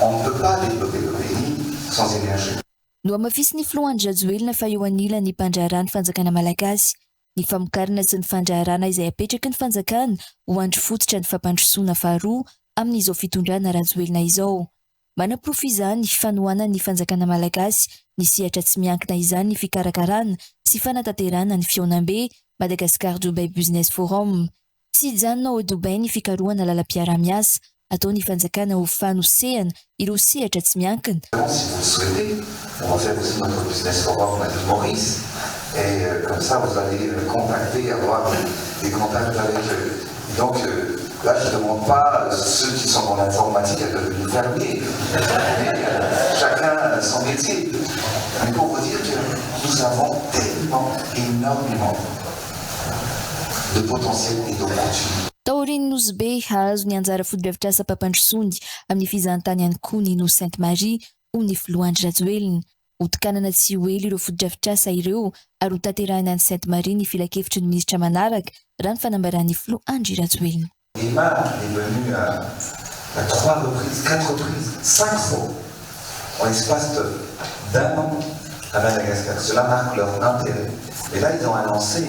on ne peut pas développer le pays sans énergie. Nohamafisin'ny filoha Andry Rajoelina fa eo anilan'ny mpandraharaha ny fanjakana malagasy, ny famokarana sy ny fandraharahana izay apetraky ny fanjakana ho andry fototra ny fampandrosoana faharoa amin'izao fitondrana Rajoelina izao. Manaporofo izany fanohanan'ny fanjakana malagasy ny sehatra tsy miankina izany ny fikarakarana sy fanatanterahana ny fihaonambe Madagascar Dubai Business Forum. Tsy hijanona ao Dubai ny fikarohana lalam-piaraha-miasa ataon'ny fanjakana ho fanosehana ireo sehatra tsy miankina. Si vous le souhaitez, on va faire aussi notre business forum à l'île Maurice et comme ça vous allez contacter, avoir des contacts avec eux. Donc là je ne demande pas ceux qui sont dans l'informatique à devenir fermiers, mais chacun son métier. Mais pour vous dire que nous avons tellement, énormément de potentiel et d'opportunités. Taorian'ny Nosy Be, hahazo ny anjara fotodrafitrasam-pampandrosoany amin'ny fizahantany ihany koa ny Nosy Sainte Marie, hoy ny filoha Andry Rajoelina. Hotokanana tsy ho ela ireo fotodrafitrasa ireo ary hotanterahina any Sainte Marie ny filankevitry ny minisitra manaraka, raha ny fanambaran'ny filoha Andry Rajoelina. Emma est venue à à trois reprises, quatre reprises, cinq fois en l'espace de d'un an à Madagascar. Cela marque leur intérêt. Et là, ils ont annoncé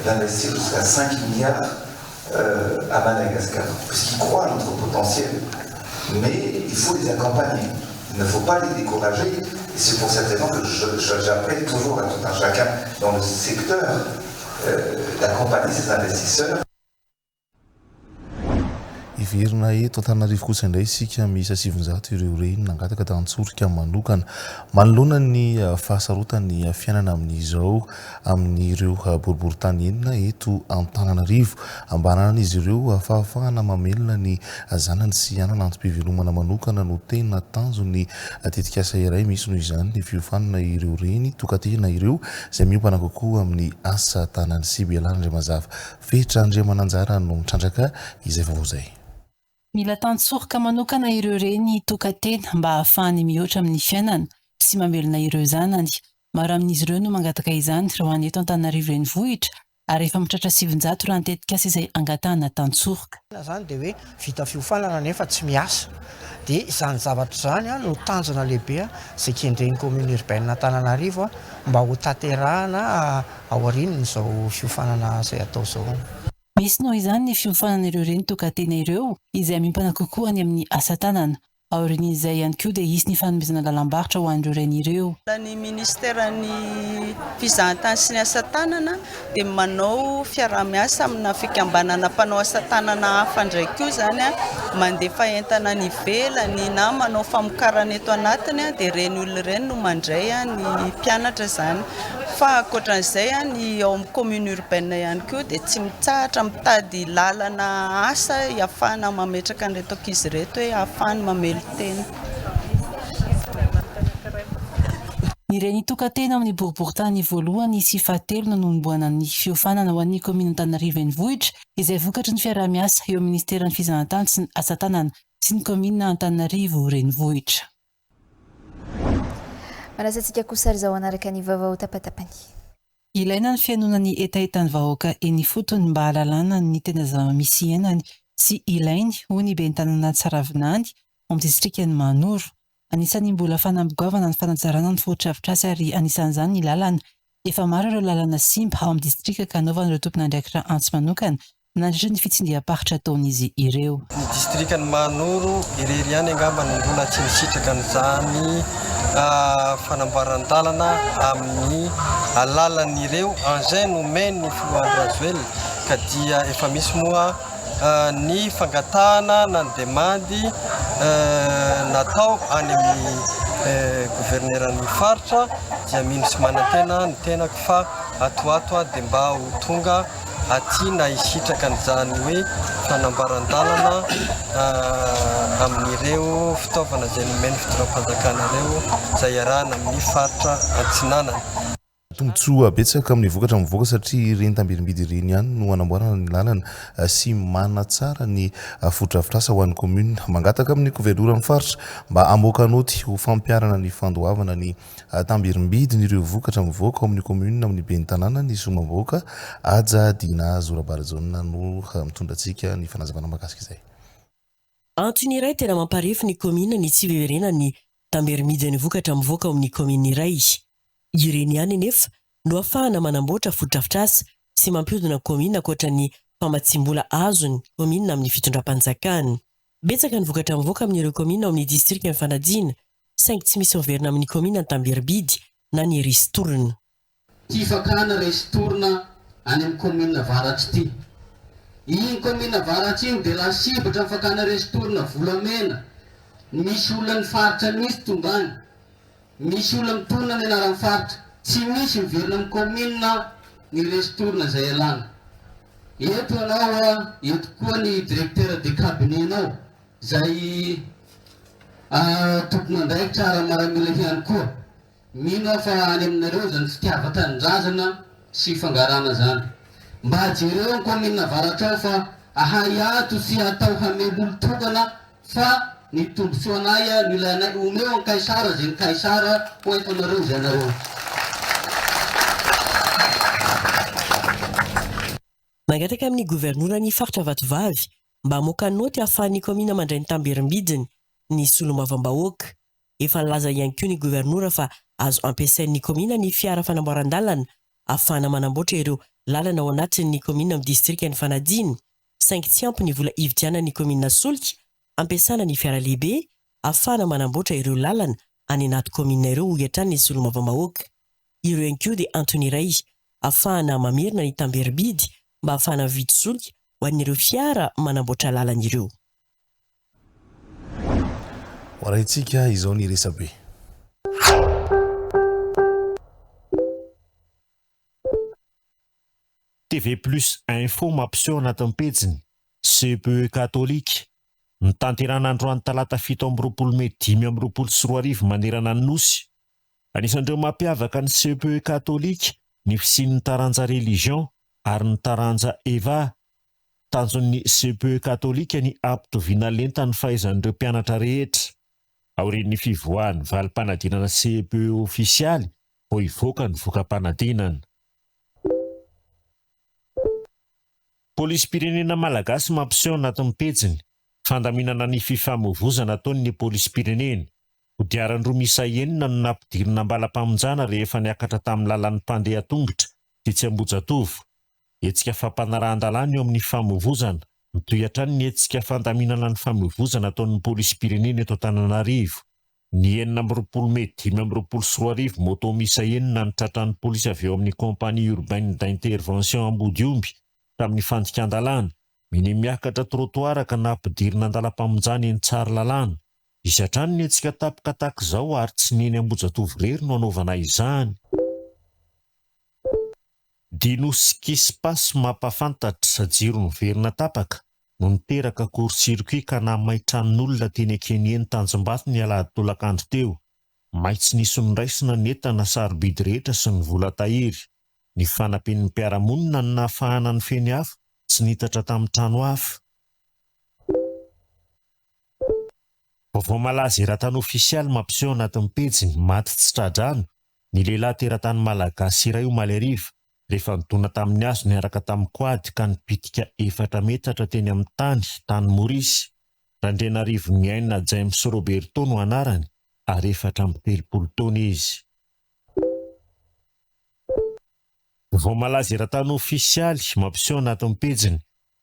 d'investir jusqu'à 5 milliards euh, à Madagascar, puisqu'ils croient à notre potentiel. Mais il faut les accompagner. Il ne faut pas les décourager. Et c'est pour cette raison que j'appelle toujours à tout un chacun dans le secteur euh, d'accompagner ces investisseurs. Hiverina eto Antananarivo kosa indray isika, miisa 900 ireo reny nangataka tantsoroka manokana manoloana ny fahasarotan'ny fiainana amin'izao amin'ireo boriborintany enina eto Antananarivo. Ambanan'izy ireo fahafahana mamelona ny zanany sy hanana antom-pivelomana manokana no tena tanjon'ny tetikasa iray misy noho izany ny fiofanana ireo reny tokantena ireo izay miompana kokoa amin'ny asa tanany sy Belalana Andriamazava Fetra Andriamananjara no mitrandraka izay vaovao izay. Mila tantsoroka manokana ireo reny tokan-tena mba hahafahany mihoatra amin'ny fiainana sy mamelona ireo zanany. Maro amin'izy ireo no mangataka izany raha ho an'ny eto Antananarivo Renivohitra ary efa mitratra 900 raha ny tetikasa izay angatahana tantsoroka. Izany dia hoe vita fiofanana nefa tsy miasa. Dia izany zavatra izany no tanjona lehibe izay kendren'ny commune urbaine Antananarivo mba ho tanterahana aorian'izao fiofanana izay atao izao. Misy noho izany ny fiofanana ireo reny tokan-tena ireo izay miompana kokoa any amin'ny asa tanana. Aorian'izay ihany koa dia hisy ny fanomezana lalam-barotra ho an'ireo reny ireo. Ny Ministeran'ny Fizahantany sy ny Asa Tanana dia manao fiaraha-miasa amina fikambanana mpanao asa tanana hafa indray koa izany, mandefa entana any ivelany na manao famokarana eto anatiny dia ireny olona ireny no mandray ny mpianatra izany. Fa ankoatran'izay, ny ao amin'ny commune urbaine ihany koa dia tsy mitsahatra mitady lalana asa hiafahana mametraka an'ireto ankizy ireto hoe ahafahany mamelon-tena. Ny reny tokan-tena ao amin'ny boriborintany voalohany sy fahatelo no nanombohana ny fiofanana ho an'ny kaominina Antananarivo Renivohitra, izay vokatry ny fiaraha-miasa eo amin'ny minisiteran'ny Fizahantany sy ny Asa tanana sy ny kaominina Antananarivo Renivohitra. Manasa antsika kosa ary izao hanaraka ny vaovao tapatapany. Ilaina ny fihainoana ny hetahetan'ny vahoaka eny ifotony mba hahalalana ny tena zava-misy iainany sy ilainy, hoy ny ben'ny tanàna Tsaravinany, ao amin'ny distrikan'i Mahanoro. Anisan'ny mbola fanamby goavana ny fanatsarana ny fotodrafitrasa ary anisan'izany ny lalana. Efa maro ireo lalana simba ao amin'ny distrika ka anaovan'ireo tompon'andraikitra antso manokana nandritra ny fitsindiham-paritra ataon'izy ireo. Ny distrikan'i Mahanoro irery ihany angamba no mbola tsy nisitraka an'izany fanamboaran-dalana amin'ny alalan'ireo engins nomen'ny filoha Andry Rajoelina ka dia efa misy moa ny fangatahana na ny demandy natao any amin'ny governeran'ny faritra dia mino sy manantena ny tenako fa ato ho ato dia mba ho tonga aty na hisitraka an'izany hoe fanamboaran-dalana amin'ireo fitaovana izay nomen'ny fitondram-panjakana ireo izay iarahana amin'ny faritra Antsinanana. Tombontsoa betsaka amin'ny vokatra mivoaka satria ireny tamberim-bidy ireny ihany no hanamboarana ny lalana sy manatsara ny fotodrafitrasa ho an'ny kaominina. Mangataka amin'ny governoran'ny faritra mba hamoaka naoty ho fampiharana ny fandoavana ny tamberim-bidin'ireo vokatra mivoaka ao amin'ny kaominina amin'ny ben'ny tanàna ny Solombavambahoaka Haja Dina Zo Rabarijaona no mitondra antsika ny fanazavana mahakasika izay. Antony iray tena mamparefo ny kaominina ny tsy fiverenan'ny tamberim-bidin'ny vokatra mivoaka ao amin'ny kaominina iray. Ireny ihany anefa no ahafahana manamboatra fotodrafitrasa sy mampihodina kaominina ankoatra ny famatsiam-bola azon'ny kaominina amin'ny fitondram-panjakana. Betsaka ny vokatra mivoaka amin'ireo kaominina ao amin'ny distrikan'i Fanadina, saingy tsy misy miverina amin'ny kaominina ny tamberim-bidy na ny ristourne. Ity fakana ristourne any amin'ny kaominina Avaratra ity. Iny kaominina Avaratra iny dia lasibatra amin'ny fakana ristourne volamena. Misy olona ny faritra mihitsy tonga any. Misy olona mitonona ny anaran'ny faritra. Tsy misy miverina amin'ny kaominina ny ristourne izay alàna. Eto ianao, eto koa ny directeur de cabinet-nao izay tompon'andraikitra ara-maramila ihany koa. Mino aho fa any aminareo izany fitiavan-tanindrazana sy fangarana izany. Mba jereo ny kaominina avaratra ao fa ahay ato tsy atao hamelo olon-tokana fa ny tombotsoanay no ilainay, omeo an'i Kaisara izay ny Kaisara ho eto anareo izay anareo. Mangataka amin'ny governoran'ny faritra Vatovavy mba hamoaka naoty ahafahan'ny kaominina mandray ny tamberim-bidiny ny solombavambahoaka. Efa nilaza ihany koa ny governora fa azo ampiasain'ny kaominina ny fiara fanamboaran-dalana ahafahana manamboatra ireo lalana ao anatin'ny kaominina amin'ny distrikan'i Fanadina, saingy tsy ampy ny vola hividianan'ny kaominina solika ampiasana ny fiara lehibe ahafahana manamboatra ireo lalana any anaty kaominina ireo, hoy hatrany ny solombavambahoaka. Ireo ihany koa dia antony iray ahafahana mamerina ny tamberim-bidy mba ahafahana mividy solika ho an'ireo fiara manamboatra lalana ireo. Hoarahintsika izao ny resabe. TV Plus Info mampiseho anatin'ny pejiny, CPE Katolika, notanterahina androany talata 27 mey 2025 manerana ny Nosy. Anisan'ireo mampiavaka ny CPE Katolika ny fisian'ny taranja Religion ary ny taranja Eva. Tanjon'ny CPE Katolika ny hampitoviana lenta ny fahaizan'ireo mpianatra rehetra. Aorian'ny fivoahan'ny valim-panadinana CPE ofisialy vao hivoaka ny voka-panadinana. Polisim-pirenena malagasy mampiseho anatin'ny pejiny, fandaminana ny fifamoivozana ataon'ny polisim-pirenena. Kodiaran-droa miisa enina no nampidirina am-balam-pamonjana rehefa niakatra tamin'ny lalan'ny mpandeha tongotra tetsy Ambohijatovo. Hetsika fampanarahan-dalàna eo amin'ny famoivozana. Mitohy hatrany ny hetsika fandaminana ny famoivozana ataon'ny polisim-pirenena eto Antananarivo. Ny 26 mey 2025, moto miisa enina no tratran'ny polisy avy eo amin'ny Compagnie Urbaine d'Intervention Ambodiomby tamin'ny fandikan-dalàna. Minia miakatra trottoir ka nampidirina an-dalam-pamonjana eny Tsaralalàna. Hisy hatrany ny hetsika tampoka tahaka izao ary tsy ny eny Ambohijatovo irery no hanaovana izany. Dino Skispas mampahafantatra, jiro niverina tapaka no niteraka court circuit ka nahamay tranon'olona teny Ankeniheny Tanjombato ny alahady tolakandro teo. May tsy nisy noraisina ny entana sarobidy rehetra sy ny vola tahiry. Ny fanampian'ny mpiara-monina no nahafahana nifehy ny afo tsy niitatra tamin'ny trano hafa. Vaovao malaza eran-tany ofisialy mampiseho anatin'ny pejiny, maty tsy tra-drano, ny lehilahy teratany malagasy iray omaly hariva, rehefa nidona tamin'ny hazo niaraka tamin'ny quad ka nipitika efatra metatra teny amin'ny tany, tany Maurice. Randrianarivoniaina James Roberto no anarany ary 34 taona izy. Vaovao malaza eran-tany ofisialy mampiseho anatin'ny pejiny,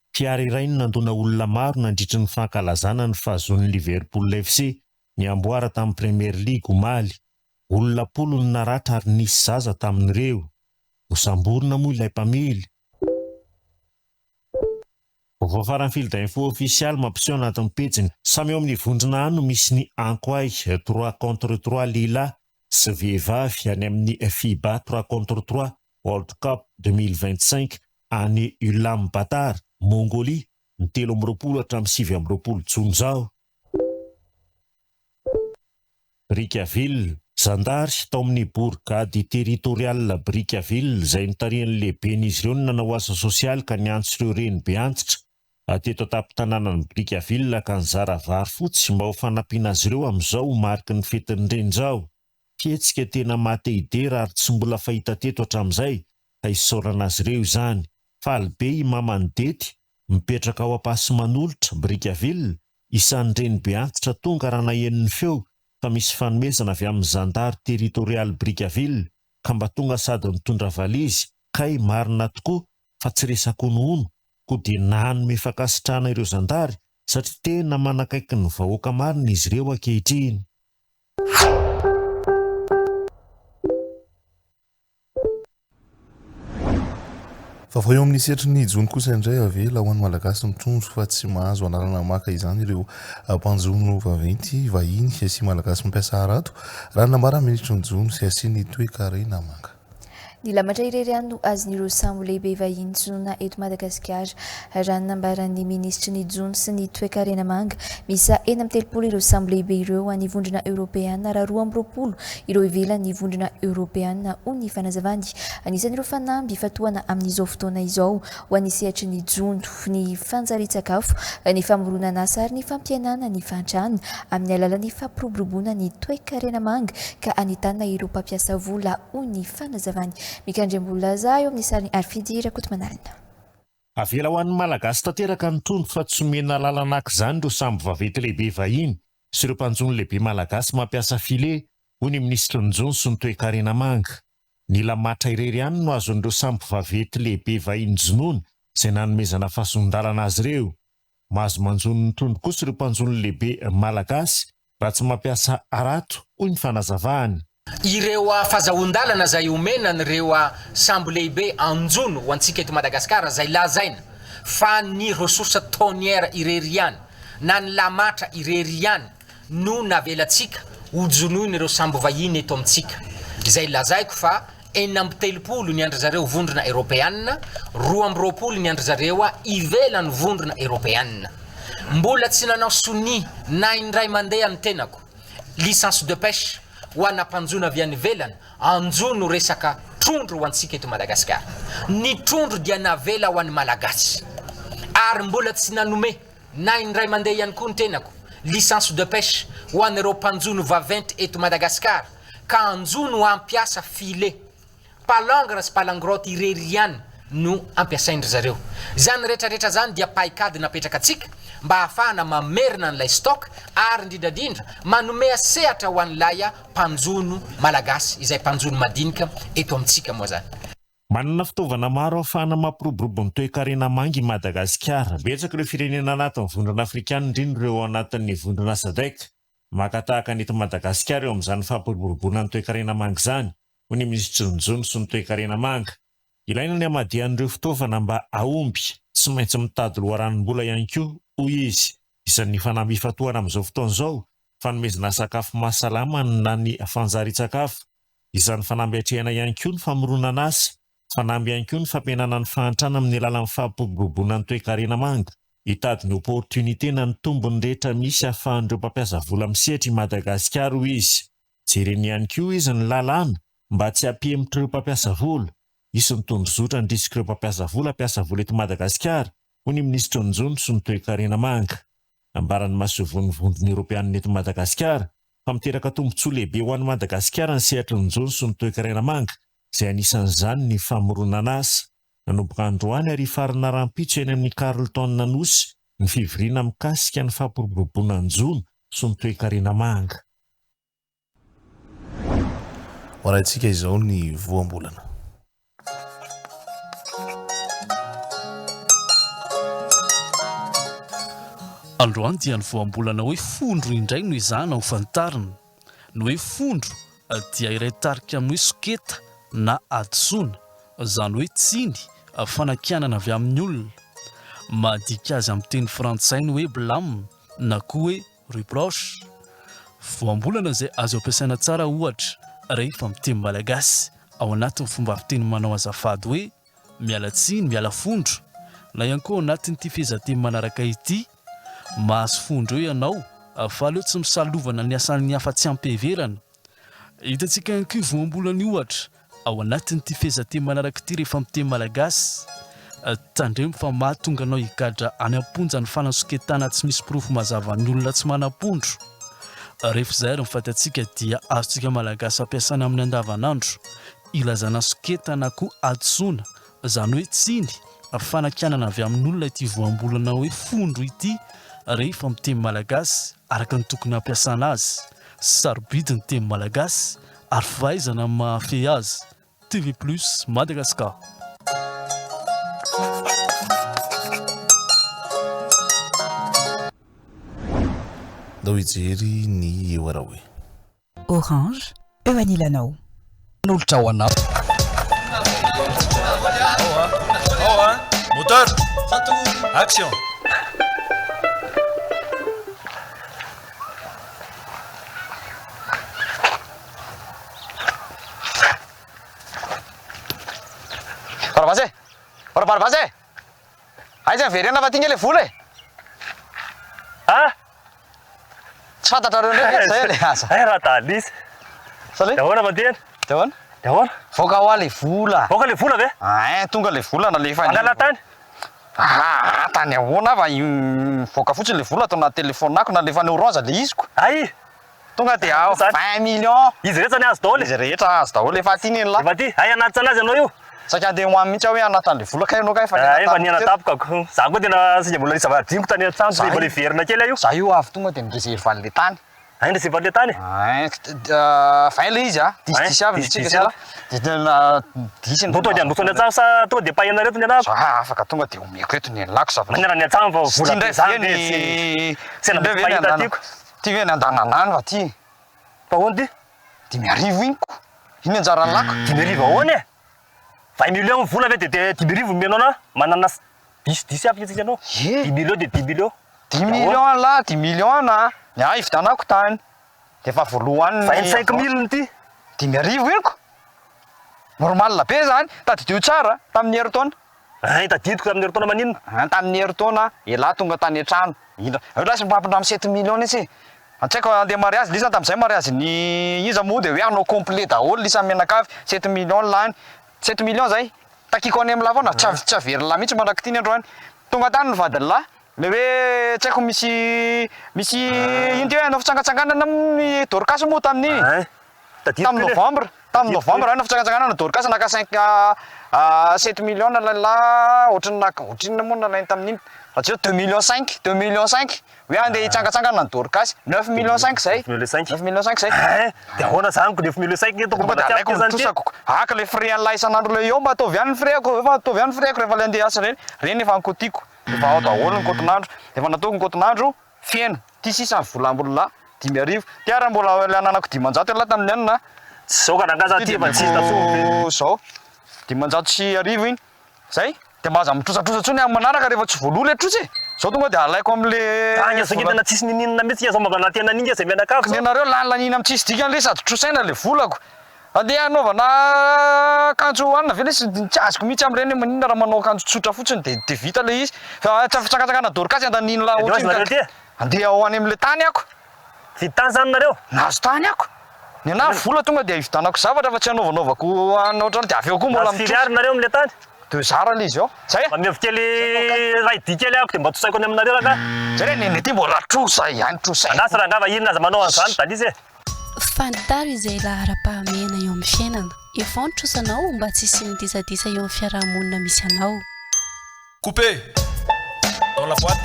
Fiara iray no nandona olona maro nandritry ny fankalazana ny fahazoan'ny Liverpool FC ny amboara tamin'ny Premier League omaly. Olona am-polony no naratra ary nisy zaza tamin'ireo. Nosamborina moa ilay mpamily. Vaovao farany Fil d'info ofisialy mampiseho anatin'ny pejiny. Samy ao amin'ny vondrona A no misy ny Ankoay, trois contre trois lehilahy sy vehivavy any amin'ny Fiba trois contre trois World Cup 2025 any Ulaanbaatar, Mongolia, ny 23 hatramin'ny 29 jona izao. Brickaville. Zandary tao amin'ny Borigady Territoriale Brickaville izay notarihan'ny lehiben'izy ireo no nanao asa sosialy ka niantso ireo reny be antitra teto an-tampon-tanànan'i Brickaville ka nizara vary fotsy mba ho fanampiana azy ireo amin'izao ho mariky ny fetin'ny reny izao. Fihetsika tena maha te hidera ary tsy mbola fahita teto hatramin'izay ka isaorana azy ireo izany. Faly be i Maman'i Dety, mipetraka ao Ampasimanolotra, Brickaville, isan'ny reny be antitra tonga raha naheno ny feo fa misy fanomezana avy amin'ny zandary territorial Brickaville ka mba tonga sady nitondra valizy, kay marina tokoa fa tsy resak'honohono, koa dia nanome fankasitrahana ireo zandary satria tena manakaiky ny vahoaka marina izy ireo ankehitriny. Vaovao eo amin'ny sehatry ny jono kosa indray, avela ho an'ny Malagasy ny trondro fa tsy mahazo alalana maka izany ireo mpanjono vaventy vahiny sy Malagasy mampiasa harato, raha ny nambaran'ny minisitry ny jono sy ny toekarena manga. Ny lamatra irery ihany no azon'ireo sambo lehibe vahiny jonoina eto Madagasikara, raha ny nambaran'ny minisitry ny jono sy ny toekarena manga. Miisa 36 ireo sambo lehibe ireo ho an'ny Vondrona Eoropeana raha 22 ireo ivelan'ny Vondrona Eoropeana, hoy ny fanazavany. Anisan'ireo fanamby ifantohana amin'izao fotoana izao ho an'ny sehatry ny jono, ny fanjarian-tsakafo, ny famoronana asa ary ny fampihenana ny fahantrana amin'ny alalan'ny fampiroboroboana ny toekarena manga ka anentanana ireo mpampiasa vola, hoy ny fanazavany. Mika Andriambolilaza eo amin'ny sarin'i Harifidy Rakotomanalina. Avela ho an'ny Malagasy tanteraka ny trondro fa tsy omena alalana haka izany ireo sambo vaventy lehibe vahiny sy ireo mpanjono lehibe Malagasy mampiasa filet, hoy ny minisitry ny Jono sy ny Toekarena manga. Ny lamatra irery ihany no azon'ireo sambo vaventy lehibe vahiny jonoina izay nanomezana fahazoan-dalana azy ireo. Mahazo manjono ny trondro kosa ireo mpanjono lehibe Malagasy raha tsy mampiasa harato, hoy ny fanazavany. Ireo fazahoan-dalana izay omena an'ireo sambo lehibe anjono ho antsika eto Madagasikara izay lazaina fa ny ressource thonière irery ihany na ny lamatra irery ihany no navelantsika hojonoin'ireo sambo vahiny eto amintsika, izay lazaiko fa 36 ny an-dry zareo Vondrona Eropeanina, 22 ny an-dry zareo ivelan'ny Vondrona Eropeanina. Mbola tsy nanao sonia na indray mandeha ny tenako, licence de pêche, ho ana mpanjono avy any ivelany, anjono resaka trondro ho antsika eto Madagasikara. Ny trondro dia navela ho an'ny Malagasy, ary mbola tsy nanome Na indray mandeha ihany koa ny tenako, licence de pêche ho an'ireo mpanjono vaventy eto Madagascar ka hanjono hampiasa filet. Palangre sy palangrotte irery ihany no ampiasain-dry zareo. Izany rehetra rehetra izany dia paikady napetraka antsika mba hahafahana mamerina an'ilay stock ary indrindra indrindra manomea sehatra ho an'ilay mpanjono malagasy izay mpanjono madinika eto amintsika moa izany. Manana fitaovana maro ahafahana mampiroborobo ny toekarena manga i Madagasikara. Betsaka ireo firenena anatin'ny Vondrona Afrikana, indrindra ireo ao anatin'ny Vondrona Sadec, maka tahaka ny eto Madagasikara eo amin'izany fampiroboroboana ny toekarena manga izany, hoy ny minisitry ny Jono sy ny toekarena manga. Ilaina ny hamadihan'ireo fitaovana mba hahomby. Tsy maintsy mitady loharanom-bola ihany koa, hoy izy. Isan'ny fanamby ifantohana amin'izao fotoana izao, fanomezana sakafo mahasalama na ny fanjarian-tsakafo. Isan'ny fanamby atrehina ihany koa ny famoronana asa. Fanamby ihany koa ny fampihenana ny fahantrana amin'ny alalan'ny fampiroboroboana ny toekarena manga. Hitady ny opportunité na ny tombony rehetra misy ahafahan'ireo mpampiasa vola misehatra i Madagasikara, hoy izy. Jereny ihany koa izy ny lalàna mba tsy hampihemotra ireo mpampiasa vola. Hisy ny tondrozotra ny risik'ireo mpampiasa vola hampiasa vola eto Madagasikara, hoy ny minisitry ny Jono sy ny toekarena manga. Nambaran'ny masoivohon'ny Vondrona Eoropeanina eto Madagasikara fa miteraka tombontsoa lehibe ho an'i Madagasikara ny sehatry ny jono sy ny toekarena manga, izay anisan'izany ny famoronana asa. Nanomboka androany ary hifarana rahampitso eny amin'ny Carlton Anosy ny fivoriana mikasika ny fampiroboroboana ny jono sy ny toekarena manga. Hoarahintsika izao ny voambolana. Androany dia ny voambolana hoe fondro indray no ezahana ho fantarina. Ny hoe fondro dia iray tarika amin'ny hoe soketa na hadisoana, izany hoe tsiny, fanakianana avy amin'ny olona. Mahadika azy amin'ny teny frantsay ny hoe blâme na koa hoe reproche. Voambolana izay azo ampiasaina tsara ohatra rehefa miteny malagasy ao anatin'ny fomba fiteny manao azafady hoe miala tsiny, miala fondro, na ihany koa ao anatin'ity fehezanteny manaraka ity, mahazo fondro eo ianao fa aleo tsy misalovana ny asan'ny hafa tsy am-piheverana. Hitantsika ihany koa io voambolana io ohatra ao anatin'ity fehezanteny manaraka ity rehefa miteny malagasy, Tandremo fa mahatonga anao higadra any am-ponja ny fanasoketana tsy misy porofo mazava ny olona tsy manam-pondro. Rehefa izay ary ny fantatsika dia azontsika malagasy ampiasana amin'ny andavanandro ilazana soketa na koa hadisoana, izany hoe tsiny, fanakianana avy amin'olona ity voambolana hoe fondro ity rehefa miteny malagasy araka ny tokony hampiasana azy. Sarobidy ny teny malagasy ary fahaizana ny mahafehy azy. TV Plus Madagascar. Ndao hijery ny eo Araoe. Orange, eo anilanao. Manolotra ho anao. Moteur! Action! Barabasy e! Barabasy e! Aiza miverena fa ty nge le vola e! Ah! Tsy fantatrareo ndray ve zay le aza? Eh Radalisa! Salut! De ahoana mandeha? De ahoana? De ahoana? Voaka hoa le vola! Voaka le vola ve? Ein, tonga le vola nalefa. Angala tany? Aa tany ahoana fa mivoaka fotsiny le vola ato anaty telephone-ako nalefan'i Orange le iziko. Ay! Tonga dia ao 20 millions. Izy rehetra ny azo daholo e. Izy rehetra azo daholo efa aty nen'lah. Efa aty. Hay hanatitra anazy ianao io. Saika handeha ho any mihitsy aho hoe hanatitra an'ilay vola kay ianao kay efa niana Efa niana tampoka ko. Za koa tena saika mbola nisy zavatra adinoko tany an-trano dia mbola hiverina kely aho io. Za io avy tonga dia ni-reserve an'ilay tany. Hay ni-reserve an'ilay tany? Ein, 20 ilay izy a. Dix dix avy ny antsika sy elah. Dia tena dix ny. Tonga dia handroso any an-trano sa tonga dia pahenareo eto ny anahako? Za afaka tonga dia omeko eto ny an'lako zavatra. Manana ny an-trano fa vola be zany ve tsy tsy indray ve ny mahita andana tiako. Ty ve ny andanana any fa ty. Fa ahoana ty? 5000 iny ko. Iny anjaran'ny lako. 5000 ahoana e? 20 millions ny vola ve de de 5000 omenao anah? Manana dix dix avy tsika anao. Ye. Dix millions de dix millions. Dix millions anlah, dix millions anah. Ny ahy hividianako tany. De efa voalohany ny. 25 mille ty. 5000 iny ko. Normal be zany. Tadidio tsara, tamin'ny herintaona. Ein, tadidiko tamin'ny herintaona maninona? Ein, tamin'ny herintaona, elah tonga tany an-trano. Indra, eo lasa mifampindramo sept millions mihitsy e. Tsy haiko andeha mariazy lisa tamin'izay mariazy ny iza moa dia hoe hanao complet daholo lisa mianakavy, sept millions lany, sept millions zay, takiko any amin'lah foana, tsy av- tsy averin'lah mihitsy mandrak'ity ny androany. Tonga tany ny vadin'lah, le hoe tsy haiko misy misy ino ty hoe hanao fitsangatsanganana amin'ny Dorcas moa tamin'iny. Tamin'ny novembre, tamin'ny novembre aho fitsangatsanganana Dorcas naka cinq sept millions nalain'lah ohatrinona naka ohatrinona moa nalainy tamin'iny raha tsy hoe deux millions cinq, deux millions cinq hoe andeha hitsangatsangana ny Dorcas, neuf millions cinq zay, neuf millions cinq zay. Hein! Dia ahoana zany ko neuf millions cinq nge Tonga dia alaiko ny trosako, haka le frais an'lah isan'andro le eo mba ataovy ihany ny frais-ko, efa ataovy ihany ny frais-ko rehefa le andeha hiasa ireny, ireny efa nikotiako, efa ao daholo ny kaotin'andro, efa nataoko ny kaotin'andro, Feno, ty sisa ny vola ambin'ny 5000. Ty ary mbola le ananako 500 ialahy tamin'ny anona a. Tsy zao ka rangaha za ty efa tsy hita tsony ve. Zao, 1500 iny. Zay, de mba aza mitrosatrosa tsony amin'ny manaraka rehefa tsy voaloa le trosa e. Zao tonga de alaiko amle Za nge saika tena tsisy nininona mihitsy nge zao mba manantena an'iny nge zay mianakavy zao. Nenareo lany laniana amin'ny tsisy dikany le sady trosaina le volako. Andeha hanaovana akanjo hohanina ve lesy? Tsy azoko mihitsy amin'ireny hoe maninona raha manao akanjo tsotra fotsiny dia dia vita ilay izy. Fa tsy fitsangatsanganana Dorcas andaniny lahy Dia ohatrinona aiza nareo ka. ty? Andeha ho any amin'ilay tany ako. Hividy tany zany nareo? Nahazo tany ako. Ny anahy vola tonga dia hividanako zavatra fa tsy hanaovanaovako hanina ohatran'ny dia avy eo koa mbola Nahazo firy mitrosa. ary nareo amin'ilay tany? Deux ar ilay izy ao. Zay e! Mamevo kely iray di kely ako dia mba trosaiko any aminareo rangahy. Zay re nenay ty mbola trosa ihany trosa. Andraso rangahy fa inona aza manao an'izany Dalisa e! Fantaro izay laharam-pahamehana eo amin'ny fiainana. Efao ny trosanao mba tsy hisian'ny disadisa eo amin'ny fiaraha-monina misy anao. Couper dans la boite.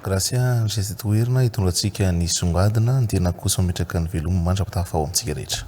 Gracia Andriasy Toherina hitondra antsika ny songadina, ny tena kosa mametraka ny veloma mandra-pitafa ao amintsika rehetra.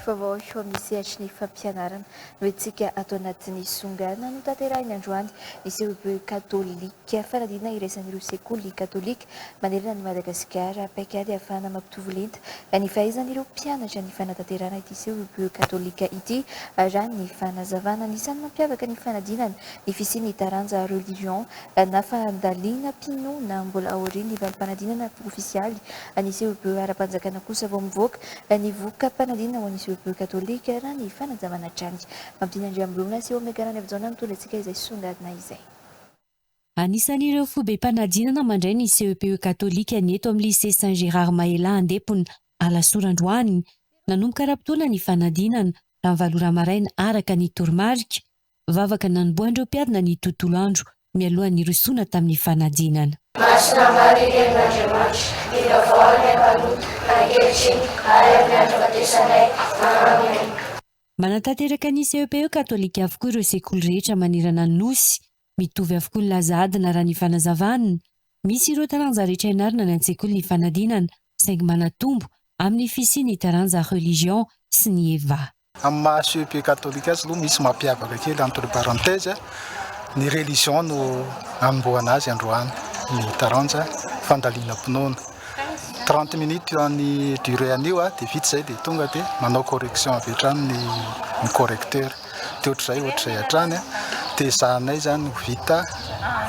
Vaovao eo amin'ny sehatry ny fampianarana no entintsika ato anatin'ny songana notanterahina androany ny CEB katolika. Fanadinana iraisan'ireo sekoly katolika manerana an'i Madagasikara. Paikady ahafahana mampitovy lenta ny fahaizan'ireo mpianatra ny fanatanterahana ity CEB katolika ity raha ny fanazavana. Anisan'ny mampiavaka ny fanadinana ny fisian'ny taranja religion na fandalinam-pinoana mbola aorian'ny valim-panadinana ofisialy ny CEB ara-panjakana kosa vao mivoaka ny voka-panadinana ho an'ny CEB katolika raha ny fanazavana hatrany. Mampidina Andriambololona sy Omega Raniavojaona mitondra antsika izay songadina izay. Anisan'ireo foibem-panadinana mandray ny CEPE katolika ny eto amin'ny Lycée Saint Gérard Mahelà Andepona, Alasora androany. Nanomboka ara-potoana ny fanadinana, tamin'ny valo ora maraina araka ny toromarika. Vavaka nanombohan'ireo mpiadina ny tontolo andro mialohan'ny nirosoana tamin'ny fanadinana. Masina Maria Renin'Andriamanitra, mivavaha anay mpanota, ankehitriny ary amin'ny andro hahafatesanay. Amen. Manatanteraka ny CEPE katolika avokoa ireo sekoly rehetra manerana ny Nosy. Mitovy avokoa ny laza adina raha ny fanazavana. Misy ireo taranja rehetra ianarana any an-tsekoly ny fanadinana, saingy manatombo amin'ny fisian'ny taranja religion sy ny eva. Amin'ny maha CEP katolika azy aloha misy mampiavaka kely entre parenthèse, ny religion no nanombohana azy androany, ny taranja fandalinam-pinoana. 30 minutes ny durée an'io dia vita izay dia tonga dia manao correction avy hatrany ny ny correcteur. Dia ohatr'izay ohatr'izay hatrany dia ezahanay izany ho vita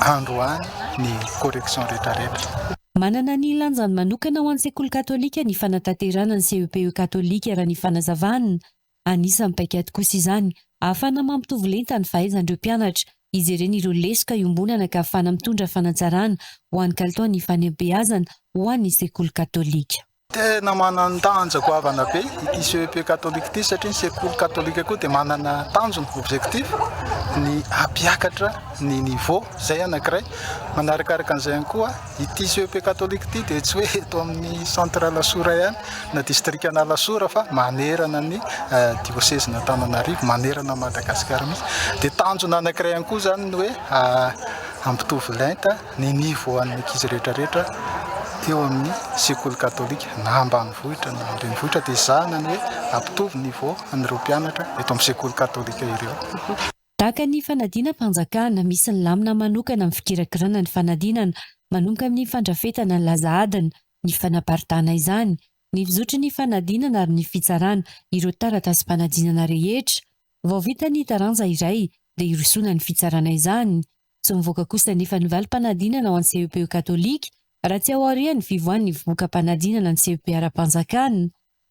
androany ny correction rehetrarehetra. Manana ny lanjany manokana ho an'ny sekoly katolika ny fanatanterahana ny CEPE katolika raha ny fanazavana. Anisan'ny paikady kosa izany ahafahana mampitovy lenta ny fahaizan'ireo mpianatra, hijerena ireo lesoka iombonana ka ahafahana mitondra fanatsarana ho an'ny kalitaon'ny fanabeazana ho an'ny sekoly katolika. Tena manan-danja goavana be ity CEP katolika ity satria ny sekoly katolika koa dia manana tanjona, objectif, ny hampiakatra ny niveau, izay anankiray. Manarakaraka an'izay ihany koa, ity CEP katolika ity dia tsy hoe eto amin'ny centre Alasora ihany na distrikan'Alasora fa manerana ny diosezin'Antananarivo, manerana an'i Madagasikara mihitsy. Dia tanjona anankiray ihany koa izany ny hoe hampitovy lenta ny niveau an'ny ankizy rehetra rehetra eo amin'ny sekoly katolika na ambanivohitra na an-drenivohitra dia ezahana ny hoe hampitovy niveau an'ireo mpianatra eto amin'ny sekoly katolika ireo. Tahaka ny fanadinam-panjakana, misy ny lamina manokana amin'ny fikirakirana ny fanadinana, manomboka amin'ny fandrafetana ny laza adina, ny fanaparitahana izany, ny fizotry ny fanadinana ary ny fitsarana ireo taratasim-panadinana rehetra. Vao vita ny taranja iray dia hirosoana ny fitsarana izany. Tsy mivoaka kosa anefa ny valim-panadinana ho an'ny CEPE katolika raha tsy ao aorian'ny fivoahan'ny voka-panadinana ny CEPE ara-panjakana.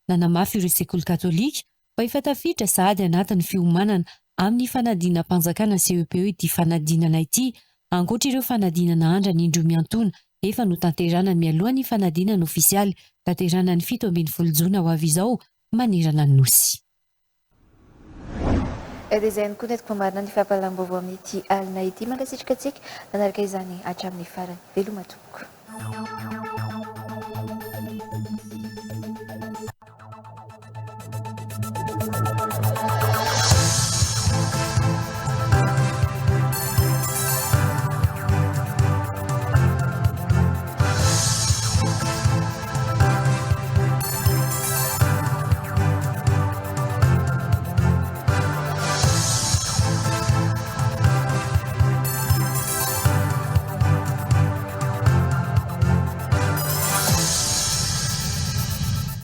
Nanamafy ireo sekoly katolika fa efa tafiditra sahady anatin'ny fiomanana amin'ny fanadinam-panjakana CEPE ity fanadinana ity, ankoatra ireo fanadinana andrana indroa miantoana efa notanterahana mialoha ny fanadinana ofisialy tanterahana ny 17 jona ho avy izao manerana ny Nosy. Dia izay ihany koa no entiko mamarana ny fampahalalam-baovao amin'ity alina ity. Mankasitraka antsika nanaraka izany hatramin'ny farany. Veloma tompoko.